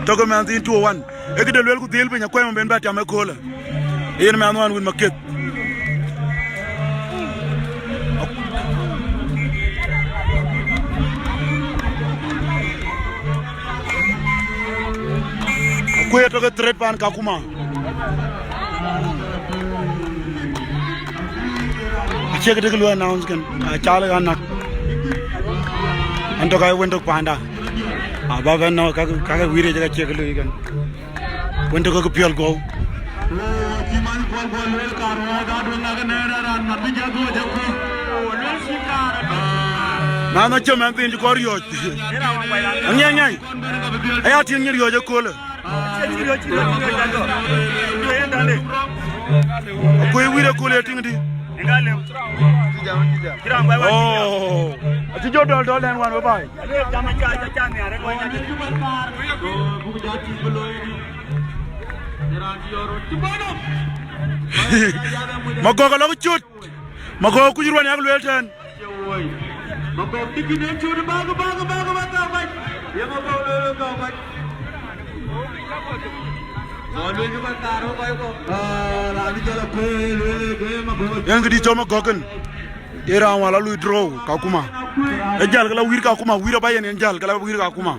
Tɔ̈ ke mɛnhthiin two oh one. Ee këde lueel ku dhil piny, akuëc mɔ ben bɛ tiam ëköölë. Yen mɛnh ɣɔn wën maketh. Akuëc tɔ̈ ke threat pan Kakuma. Acie kë tëk luɔi announce kën, acal ɣa näk. Ɛn tök aa wën tök panda. Aba bɛ̈n nɔ̈k ka, ka ke wïïr yic ka cie kë luɔi kën. Wën tök ke piɔl guɔ̈u. Mɛnh acï mɛnhthiin cï kɔn riɔ̈ɔ̈c. Aŋiɛc ŋiɛc. Aya tiŋ nyï riɔ̈ɔ̈c ëköölë. Akuëc wïïr ëkööl ye tiŋ dï? Oh, acï jɔ dɔl dɔl dɛn wan we baai. Magɔ̈k alɔk cut. Magɔ̈k kuc ruɔn yak lueel tɛ̈n. Yen këdï cɔm ë gɔ̈k kën. Ye raan wala lui drou Kakuma. Ë jäl ke la wïïr Kakuma, wïïr aba yen, yen jäl ke la wïïr Kakuma.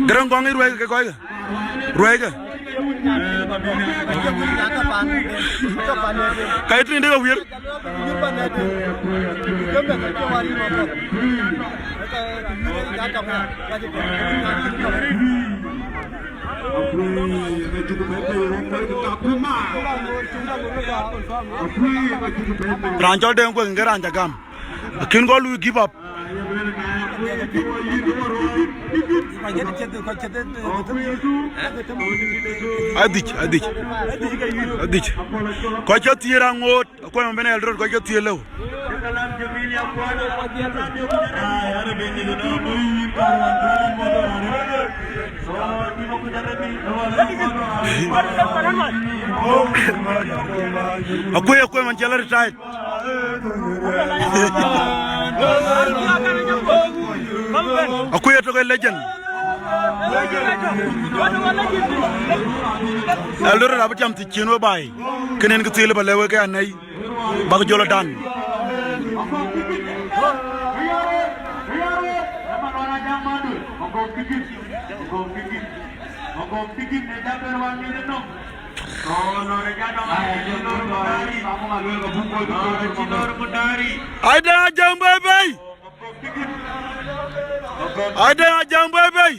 Gërëm gɔŋ ë ruɛ̈i ke kɔckë. Ruɛ̈ikë. Ka ye tïŋ dek awiër. Raan cɔl Deŋ Kueŋ ke raan ca gam. Akën kɔn lui give up. Adhic, adhic. Adhic. Kɔc ke thiëër aŋoot, akuɔ̈c mɔ ben Eldoret, kɔc ke thiëër lëu. Akuëc, akuëc man cä la retired. Akuëc atök ë legend. Eldoret abï tiam thïn cien we baai. Kënë en kë thil ba lɛ̈k wek ke anɛi. Bak jɔl dan. Ai Deŋ Ajaŋ bɛ̈i bɛ̈i. Ai Deŋ Ajaŋ bɛ̈i bɛ̈i.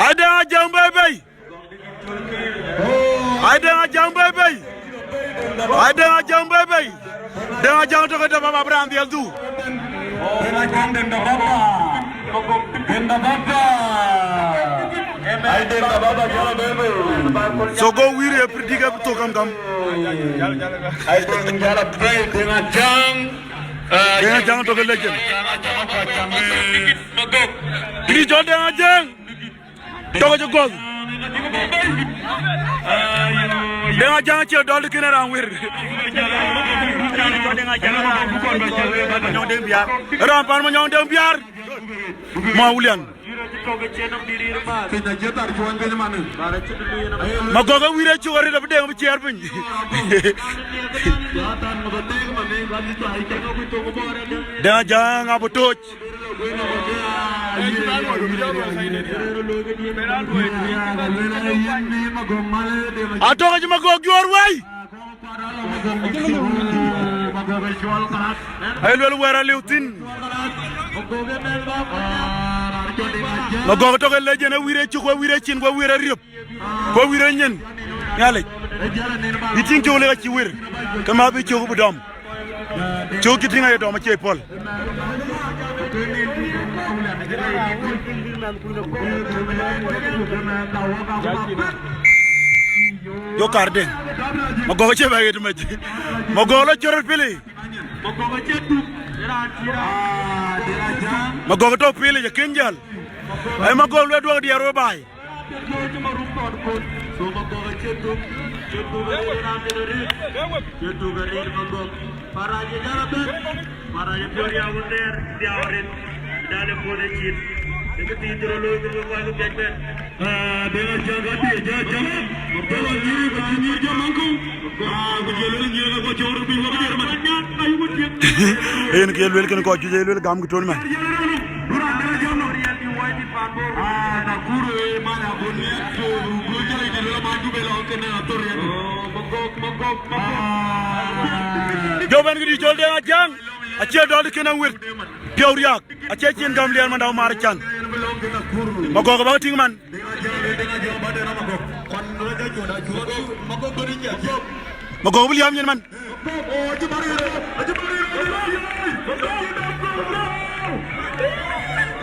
Ai Deŋ Ajaŋ bɛ̈i bɛ̈i. Ai Deŋ Ajaŋ bɛ̈i bɛ̈i. Ai Deŋ Ajaŋ bɛ̈i bɛ̈i. Deŋ Ajaŋ tök ë dap baba bï raan dhiɛl dhuk. Deŋ Ajaŋ Deŋ da baba. Deŋ da baba. Ai Deŋ da baba jɔl a bɛ̈i bɛ̈i. So go wïïr ë predict ë thok kam kam. Ai Deŋ jɔl a bɛ̈i Deŋ Ajaŋ. Deŋ Ajaŋ tök ë legend. Kï cɔl Deŋ Ajaŋ. Tɔ̈ ke cï gɔ̈th. Deŋ Ajaŋ acie dɔl kën raan wër. Raan pan Manyɔŋ Deŋ Biar. Ma Wulian. Magɔ̈k ë wïïr acuk arëët abï Deŋ abï ciɛɛr piny. Deŋ Ajaŋ abï tooc. Atɔ̈ ke cï Magɔ̈k juɔ̈ɔ̈r wei. Aye luel wɛ̈ɛ̈r aliu thïn. Magɔ̈k tɔ̈ ke lec en ë wïïr ë cuk, wïïr ë cin, wïïr ë riöp, ku wïïr ë nyin. Nhialic, bï tïŋ cök lek acï wïïr, ke mäth bï cök bï dɔm. Cök cï tïŋ aye dɔm acie pɔ̈l. Yo karden. Magɔ̈k acie bɛ ɣet mec. Magɔ̈k lɔ cɔ̈t rɔt pili. Magɔ̈k tɔ̈ pili, akën jäl. Ai, Magɔ̈k luel duɔ̈k diɛɛr we baai. Yen ke luel kën kɔc juëc, ye luel gam kë tön man. Jɔ bɛ̈n kë dï cɔl Deŋ Ajaŋ, acie dɔl kën awir. Piɔ̈u riak, acie cin gam liɛɛr man dau mar can. Magɔ̈k bä tïŋ man. Magɔ̈k bï liam nyin man.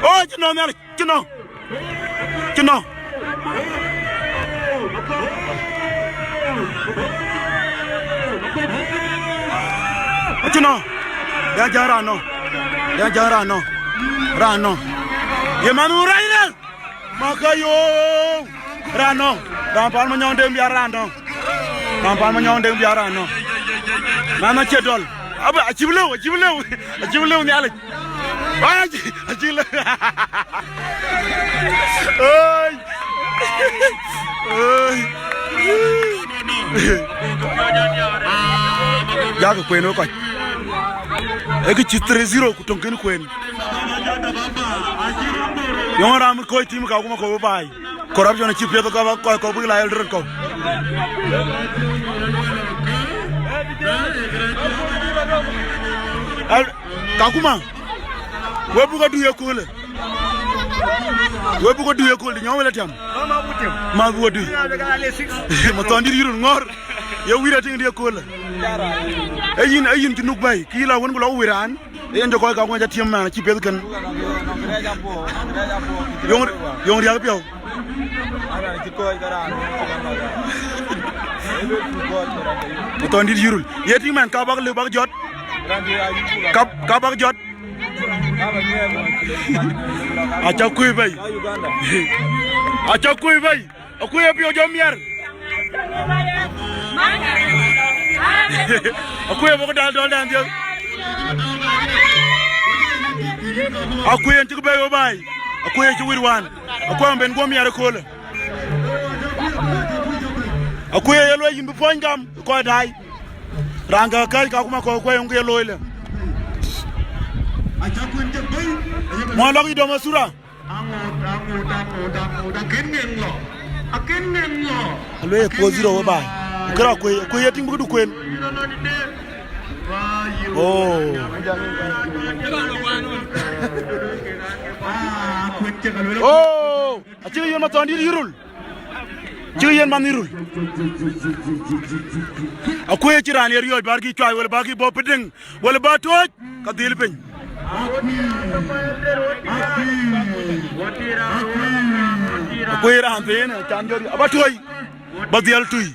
O, cï nɔ̈ Nhialic, cï nɔ̈. Cï nɔ̈. Cï nɔ̈. Deŋ Ajaŋ raan nɔ̈. Deŋ Ajaŋ raan nɔ̈. Raan nɔ̈. Ye man wun rac rɛl. Maka yo. Raan nɔ̈. Raan pan Manyɔŋ Deŋ Biar raan nɔ̈. Raan pan Manyɔŋ Deŋ Biar raan nɔ̈. Man acie dɔl. Aba, acï bï lëu, acï bï lëu. Acï bï lëu Nhialic. Ba, acï, acï lëu. Oi. Oi. Jakë kuen wek kɔc. Ee kë cï three zero ku töŋ kën kuen. Yɔŋ raan mit kɔc tim ka kuma kɔ̈u baai. Corruption acï piɛth ka ba kɔc kɔ̈u bïk la Eldoret kɔ̈u. Al-, Kakuma, we buk adu ye köölë. We buk adu ye kööl, di nyɔŋ wël atiam. Ma buk adu. Ma thɔn dït yï run ŋɔ̈r. Ye wïïr atiŋ di ye köölë. E yïn, e yïn cï nuk bɛ̈i, kï la wën ku lɔ wïïr raan. Yen jɔ kɔc ka kuɔny ca tiëm man, acï piɛth kën. Yöŋ, yöŋ riäk piɔ̈u. Thɔn dït yïrul. Ye tïŋ man, ka bak lëu bak jɔt. Ka, ka bak jɔt. Aca kuc bɛ̈i. Aca kuc bɛ̈i. Akuc apiɔ̈u jɔ miɛr. Akuc abɔ̈ dal dɔl dan dhiëth. Akuc en cïk bɛ̈i wë baai. Akuc acï wït wään. Akuc am ben guɔ miɛr ëköölë. Akuc aye luɔi yïn bï puɔny gam kɔc daai. Raan ke kɛ̈c ka kuma kɔ̈u kuɛ̈i yöŋ ke ye looi lë. Muɔn lɔk yï dɔm asura. Aŋot, aŋot, aŋot, aŋot, akën ŋeŋ lɔ. Akën ŋeŋ lɔ. Aluëë four zero wë baai. Kërɔ kuëë, kuëë ye tïŋ bï këdu kueen. Oh. Oh. Acï yen ma thɔn dït yïrul. Cï yen man yïrul. Akuëë cï raan ye riɔ̈ɔ̈c bär kï cuai wël bä kï bɔ̈ pëdëŋ. Wël bä tooc, ka dhil piny. Akuëë raan thëën, can jɔt, aba tuɔi, ba dhiɛl tui.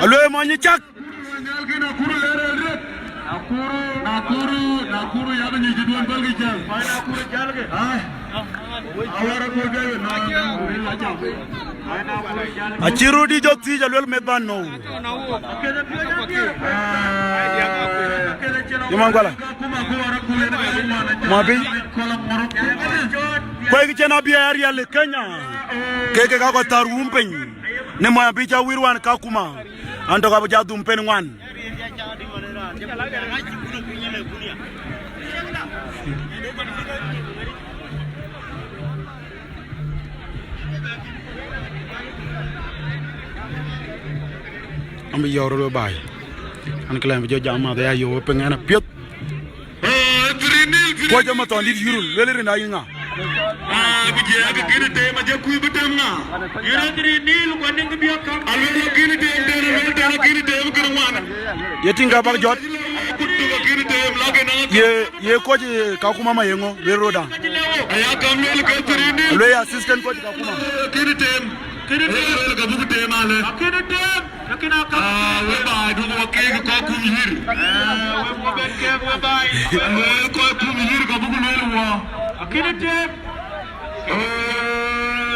Aluëë mɔny cak. Nakuru, Nakuru, Nakuru, yak nyuc duön bäl kï cäŋ. Ai. Acï röt dï jɔ thiëc aluel meth ban nou. Yï man Guala. Mɔ̈ bï. Kuɛ̈i kë cïn abiɛɛr riɛl ë Kenya. Kek kek akɔ thär wum piny. Në mɔ̈ bï ca wïr wan Kakuma. An tök abï jɔ dhum pen ŋuan. An bï yɔ̈ɔ̈k röt we baai. An këlɛ̈m bï jɔ jam math ya yöök we piŋ ɛn apiɛth. Kuɔc ë Mathɔndït yï run, luel rin ayï ŋa? Ah, ku jɛ ke kën tem, ajɛ kuc bï tem ŋa? Yïn ë three nil, ku anïŋ kë biɔk käŋ. Aluel akën tem den, aluel den akën tem kën wan. Ye tïŋ ka bak jɔt. Ku tuk akën tem, lak ë naŋ. Ye, ye kuɔc, eh, Kakuma ma ye ŋö, luel rot da. Aya kam luel ke three nil. Luel ya assistant coach Kakuma. Akën tem. Kën tem. Luel ka buk tem ale. Akën tem. Lakin aka- Ah, we baai, duɔ̈k wɔ keek kɔc kum yïr. Eh, we, we ben keek, we baai. Luel kɔc kum yïr, ka buk luel wɔ. Akën tem. Oh,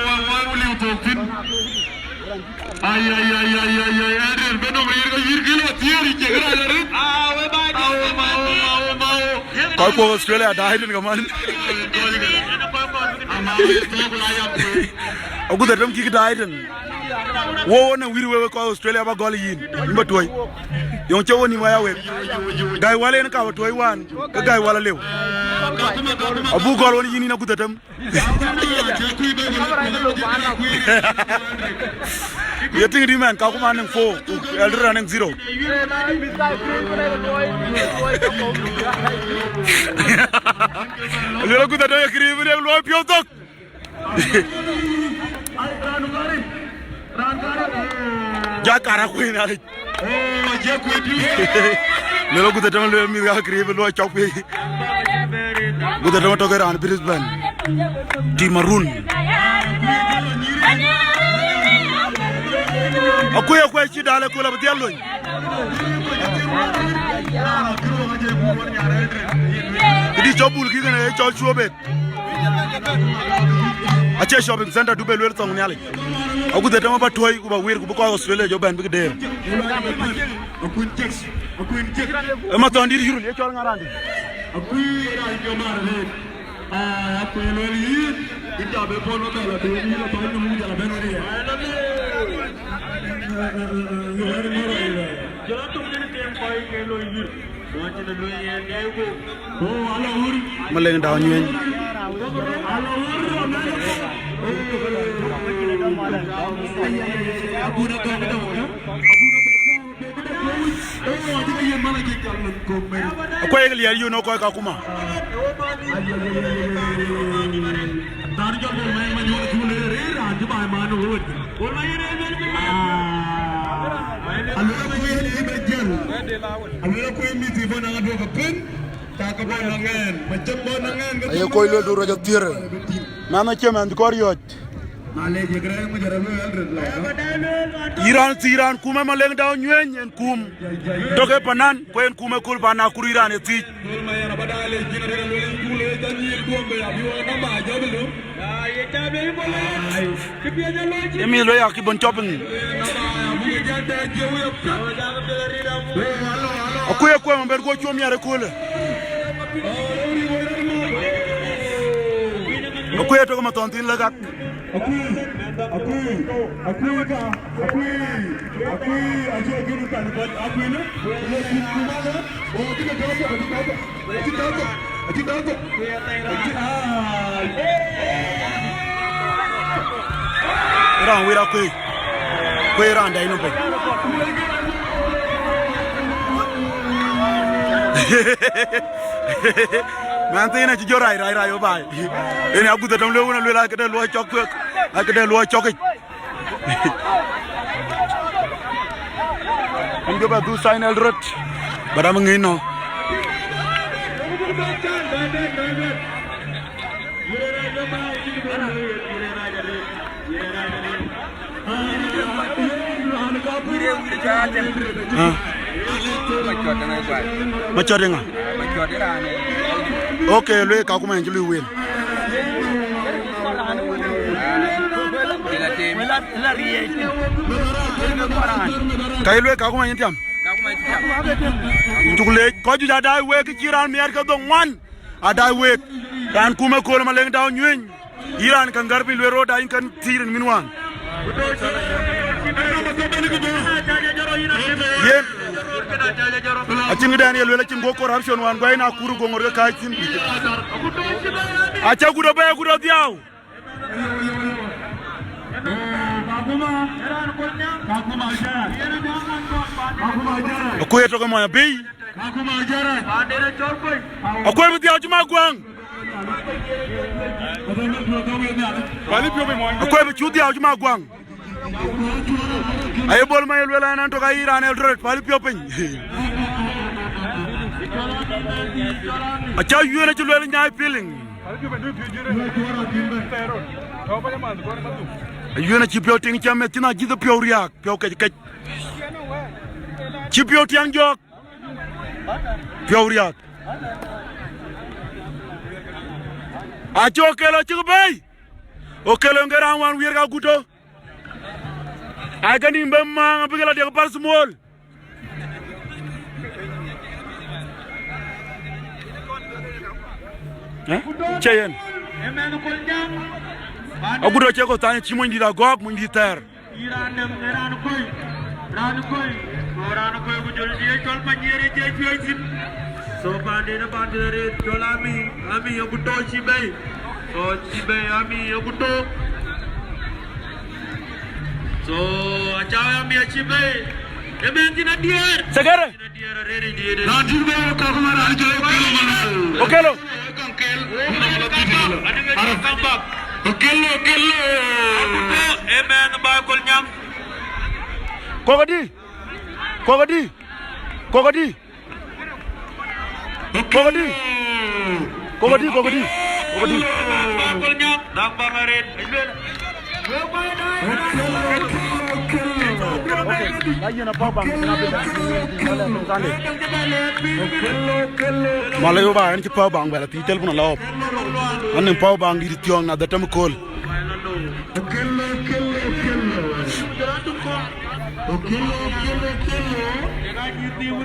wa, wa, wa liu thok thïn. Ai, ai, ai, ai, ai, ai, Adrian, ben nɔm yïr ka yïr kilo thiëër, cï kë rac arëët. Ah, we baai, oh, ma, oh, ma, oh, ma, oh. Kɔc kuɔk Australia daai tën kaman. Ama yï thok la yam. Aguth atem kïk daai tën. Wo, wo nɔŋ wïïr wek kɔc Australia ba gɔl yïn, yïn ba tuɔ̈i. Yɔŋ cï wo nïm aya wek. Gäi wäl en ka ba tuɔ̈i wään, ke gäi wäl alëu. Abuk gɔl wën yïn, yïn aguth atem. Ye tïŋ dï mɛn, Kakuma anëŋ four, ku Eldoret anëŋ zero. Luel aguth atem ye kërïï bï rek luɔi piɔ̈u thok. Jak kara kuëën alic. Luel aguth atem, luel mïth ka kërïï bï luɔi cɔk piny. Aguth atem tök ë raan Brisbane. Tim Maroon. Akuëi, akuëi cï dal ë kööl abï dhial lony. Këdï cɔk bul kï kënë ë cɔl cuɔp ë. Acie shopping center du be luel thɔŋ Nhialic. Aguth atem ba tuɔ̈i ku ba wir ku bï kɔc Australia jɔ bɛ̈n bïk deer. Ë Mathɔndït yï run ye cɔl ŋa raan dï? Akuëi raan jɔ mar rëët. Ah, akuëi luel yïn, yïn jɔ be pɔ̈l ba bɛ̈n la duɔ̈n yïn la thɔ̈n nïm ku jɔ la bɛ̈n wën ya. Jɔl a tök kën tem kɔc ke loi yïn. Maleng Dau Nyueny. Akuëi ke liɛɛr yïn ë kɔc Kakuma. Aye kɔc luel du rɔc athiëër. Mɛnh acie mɛnh kɔc riɔ̈c. Yïn raan thiëc, raan kum ë Maleng Dau Nyueny, en kum tök ë panan, ku en kum ë kööl pan Nakuru, yïn raan ë thiëc. Ë mïth luɔi ya kï bɔn cɔpiny. Akuëi akuëi man ben guɔ cuɔm miɛt ëköölë. Akuëi tök Mathɔn thïn lëk ak. Akuëi, akuëi, akuëi ka, akuëi, akuëi, acie kën kan bɔt akuëi në, le kïn kumada, o kï de tɔ̈ tɔ̈, kï tɔ̈ tɔ̈, kï tɔ̈ tɔ̈, kï tɔ̈ tɔ̈, kï, ah. Raan wïr akuëi, kuëi raan dai nɔm piny. Mɛnh thiin acï jɔ rai, rai, rai, o baai. Yen aguth atem lueel wun alueel akëde luɔi cɔk kuek, akëde luɔi cɔk yic. Yen jɔ bɛ dhuk sign Eldoret, but am ŋic nɔ. Ah. Macɔt ë ŋa? Ok, lueel Kakuma en cï lueel wël. Ka ye lueel Kakuma en tiam. Cuk leec, kɔc juëc adaai week, kë cï raan miɛt ke dhoŋuan. Adaai week, raan kum ëkööl Maleng Dau Nyueny. Yïn raan käŋ gär piny lueel rot, ayïn kën thiëc rin min wään. Yen. Acïn këdɛn ye lueel, acïn guɔ corruption wään guɔ yen akur goŋor ke kääc thïn. Aca gut abɛ̈ɛ̈i, agut adhiau. Akuc ë tök ë mɔny abï. Akuc bï dhiau cï ma guaŋ. Akuc bï cu dhiau cï ma guaŋ. Aye Bol Manyɔk lueel an, an tök ayï raan Eldoret, päl piɔ̈u piny. Aca yuɛn acï lueel nyai feeling. Ayuɛn acï piɔ̈u tiŋ cam ë thïn ajïth piɔ̈u riääk, piɔ̈u kec kec. Cï piɔ̈u tiɛŋ jɔɔk. Piɔ̈u riääk. Acï Okello cïk bɛ̈ɛ̈i. Okello ke raan wään wiɛɛr ka guto. Ai ke nïm bë maaŋ abï ke lɔ diɛk paracetamol. Eh? Cie yen. Agudo cie kɔ̈u thany cï monydït agɔ̈k, monydït thɛɛr. Raan däŋ, raan kɔ̈i, raan kɔ̈i, raan kɔ̈i ku jɔl diɛk cɔl Panyiɛɛr ë jɛ cuëëc thïn. So, paanden, paanden arëët cɔl Ami, Ami agut tɔ̈ cï bɛ̈ɛ̈i. So, cï bɛ̈ɛ̈i Ami agut tɔ̈. So, aca Ami acï bɛ̈ɛ̈i. Ëmën thïn adiɛɛr. Segere. Raan dït bɛ wek kɔ̈k man raan jɔ Okello man. Okello. Okello, Okello, Okello. Ëmën ba Kolnyaŋ. Kɔ̈k adï. Kɔ̈k adï. Kɔ̈k adï. Kɔ̈k adï. Kɔ̈k adï, kɔ̈k adï. Kɔ̈k adï. Malë yo ba, en cï power bank bɛ̈l athïï, telephone alɔ. An nïm power bank dït thiɔ̈ɔ̈ŋ na dhät tɛm kööl.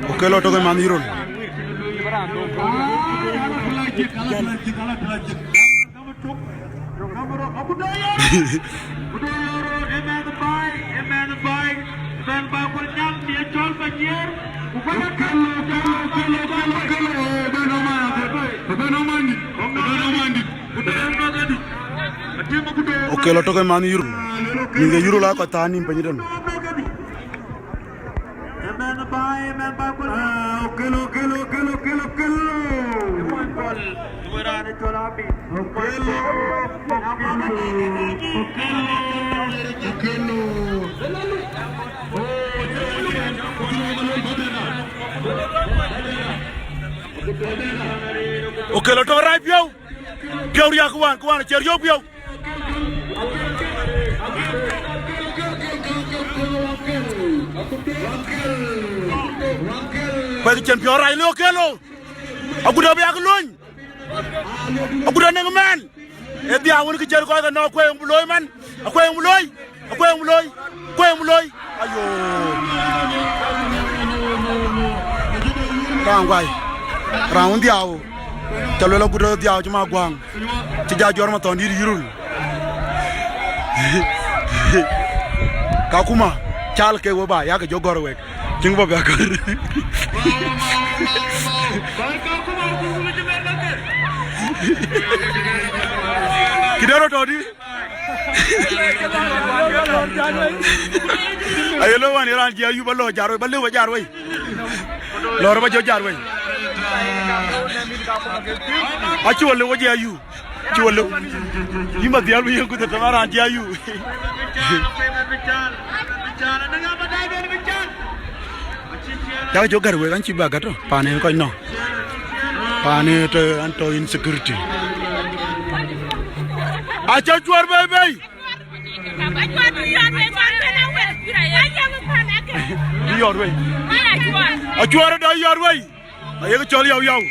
Okello tök ë man Yirol. Okello tök ë man Yirol. Nïn ke Yirol a kɔc thaar nïm piny tën. Amen, bye, amen, bye, bye. Ah, Okello, Okello, Okello, Okello, Okello. Okello, Okello, Okello. Okello tök rac piɔ̈u. Piɔ̈u riääk, kë wään, kë wään, acie riɔ̈ɔ̈k piɔ̈u. Kuɛth cïn piɔ̈u rac lë Okello. Agut abï yak lony. Agut anëŋ mɛn. Ë dhiau wën kë cïn kɔc ke nɔ̈k, kuɛth yöŋ bï looi man. Akuɛth yöŋ bï looi. Akuɛth yöŋ bï looi. Kuɛth yöŋ bï looi. Ayo. Raan guai. Raan wën dhiau. Ca luel agut dhiau cï ma guaŋ. Cï ja jɔr ma thɔn dït Yirol. Kakuma, cal ke we ba, yak jɔ gɔr wek. Cïŋ bɔ̈ bï akɔr. Kï dɛ̈ rɔt tɔ̈ dï? Aye lɔ wan ye raan jiɛɛk yup, ba lɔ jar wei, ba lëu ba jar wei. Lɔɔr ba jɔ jar wei. Acï wä lëu wä jiɛɛk yup. Cï wä lëu. Yïn ba dhial bï yen kuth tëmë raan jiɛɛk yup. Yak jɔ gär wek, an cï ba gät tɔ̈. Paan en kɔc nɔ̈k. Paan en tɔ̈, an tɔ̈ insecurity. Aca cuɔr bei bei. Yɔɔr wei. Acuɔr da yɔɔr wei. Ayek cɔl yau yau.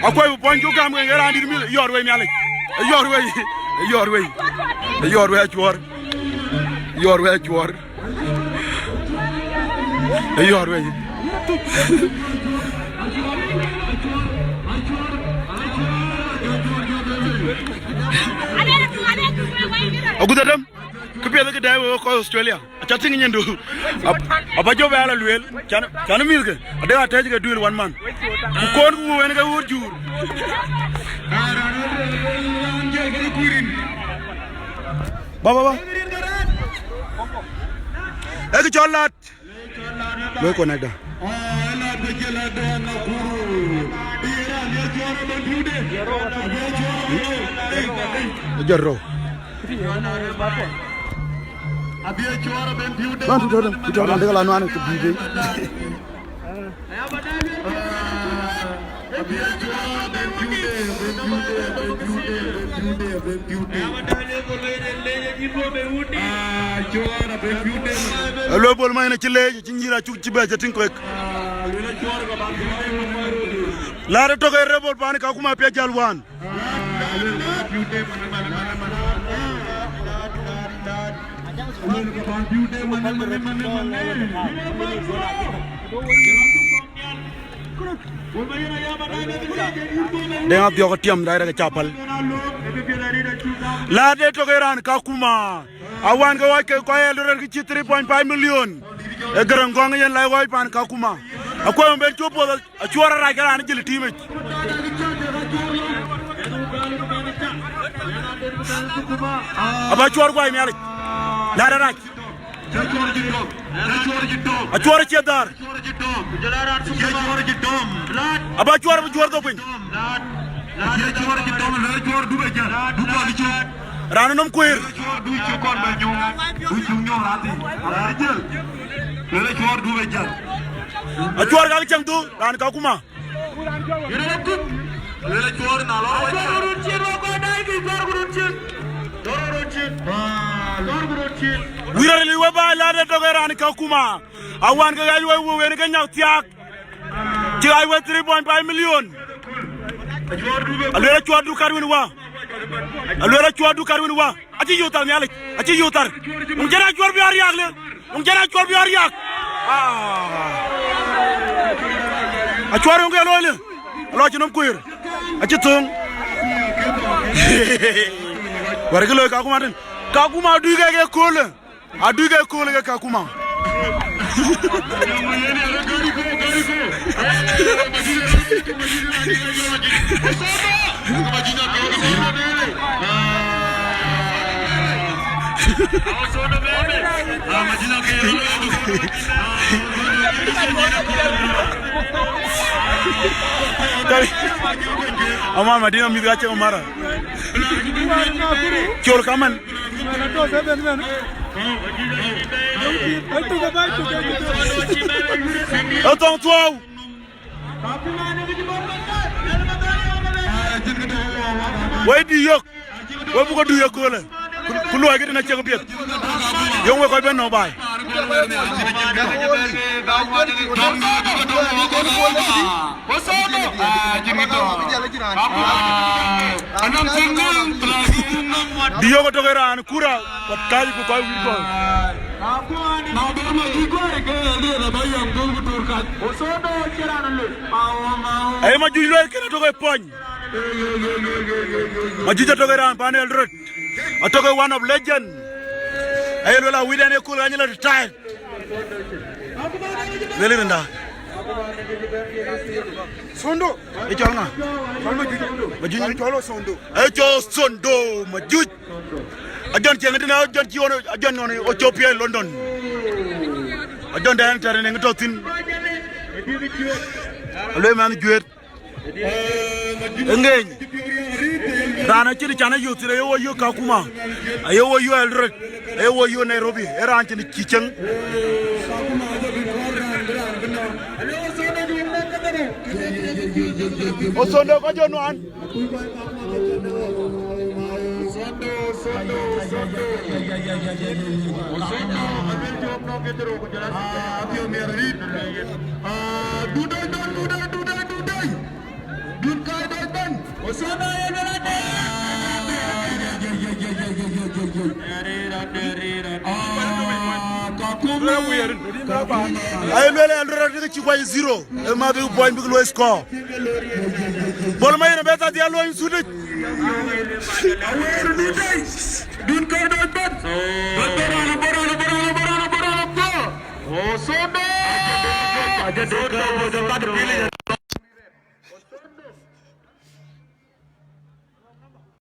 Akuɛth bï puɔny cuk gam ke ye raan dït mïth, yɔɔr wei Nhialic. Yɔɔr wei. Yɔɔr wei. Yɔɔr wei acuɔr. Yɔɔr wei acuɔr. Yɔɔr wei. Aguth adäm. Këpiɛth kë dɛ̈ɛ̈i wek kɔc Australia. Ca tïŋ nyin du. Ab-, aba jɔ bɛ ala lueel. Can, can mïthke. Ade atɛ̈c ke duël wan man. Ku kon ku wen ke wur jur. Ba, ba, ba. Ek cɔl lat. Loi connect da. Jaro. Ban tu todem, tu todem, dega la nuan ke bi. Alo bol ma ina ci leec, ci nyira cuk ci bɛ ca tiŋ kuek. Lar tok e rebel pan Kakuma pia jal wan. Deŋ Adhiɔk tiam dai rek ca päl. Lar de tok e raan Kakuma. Awan ke wac ke kɔc Eldoret ke cï three point five million. E Garaŋ Gɔŋ yen lai wac pan Kakuma. Akuɛm ben cop puɔth. Acuɔr arac ke raan jil tiimic. Aba cuɔr guai mialic. Lar arac. Acuɔr cie dhar. Aba cuɔr bi juɔr dhok piny. Raan nom kueer. Acuɔr gak cäŋ dhu raan Kakuma. Wira li we ba la de toke raan Kakuma. Awan ke ɣac we we wen ke nyak thiak. Ci ɣac we three point five million. Aluel acuɔr du kat win wa. Aluel acuɔr du kat win wa. Aci yuthar mialic. Aci yuthar. Ŋun jɛn acuɔr bi ariak le. Ŋun jɛn acuɔr bi ariak. Ah. Acuɔr ŋun ke looi le. Lɔ ci nom kueer. Aci thoŋ. Wɛr ke looi Kakuma den. Kakuma du ke ke koole. Adu ke koole ke Kakuma. Ama Madina mïth ka cï mara. Col kaman. Ë thoŋ thuɔɔu. Wai dï yök. Wai buk dï yök köölë. Ku, ku luɔi këdï na cieŋ piɛth. Yöŋ wek kɔc ben nɔ̈k baai. Dï yök ë tök ë raan kura, ku tac ku kɔc wïc kɔ̈u. Aye Majuc lueel kënë tök ë pɔny. Majuc atök ë raan pan Eldoret. Atök ë one of legend. Aye lueel awïc ɛn ë kul ɣany la retired. Lueel rinda. Sondo. Ë cɔl ŋa? Cɔl Majuc. Majuc. Cɔl Sondo. Ë cɔl Sondo Majuc. Ajɔn cieŋ tënë, ajɔn ci ɣɔn, ajɔn ɣɔn Ethiopia, London. Ajɔn dɛn tɛ̈r ënë ŋë tɔ̈ thïn. Alueel mɛnh juëët. Ë ŋeny. Raan acïn can ayök thïn, aye wo yök Kakuma. Aye wo yök Eldoret. Aye wo yök Nairobi. Ë raan cïn cï cieŋ. Osondo ka jɔ nuan. Aye lueel Eldoret ke cï kuany zero. Ë ma bïk puɔny bïk luɔi score. Bol ma yen abɛ tha dhial luɔny thutic. Dun kɔc dɔc bɛ̈n. Dɔc bɛ̈n raan abɔ̈, raan abɔ̈, raan abɔ̈, raan abɔ̈, Dot ke opposite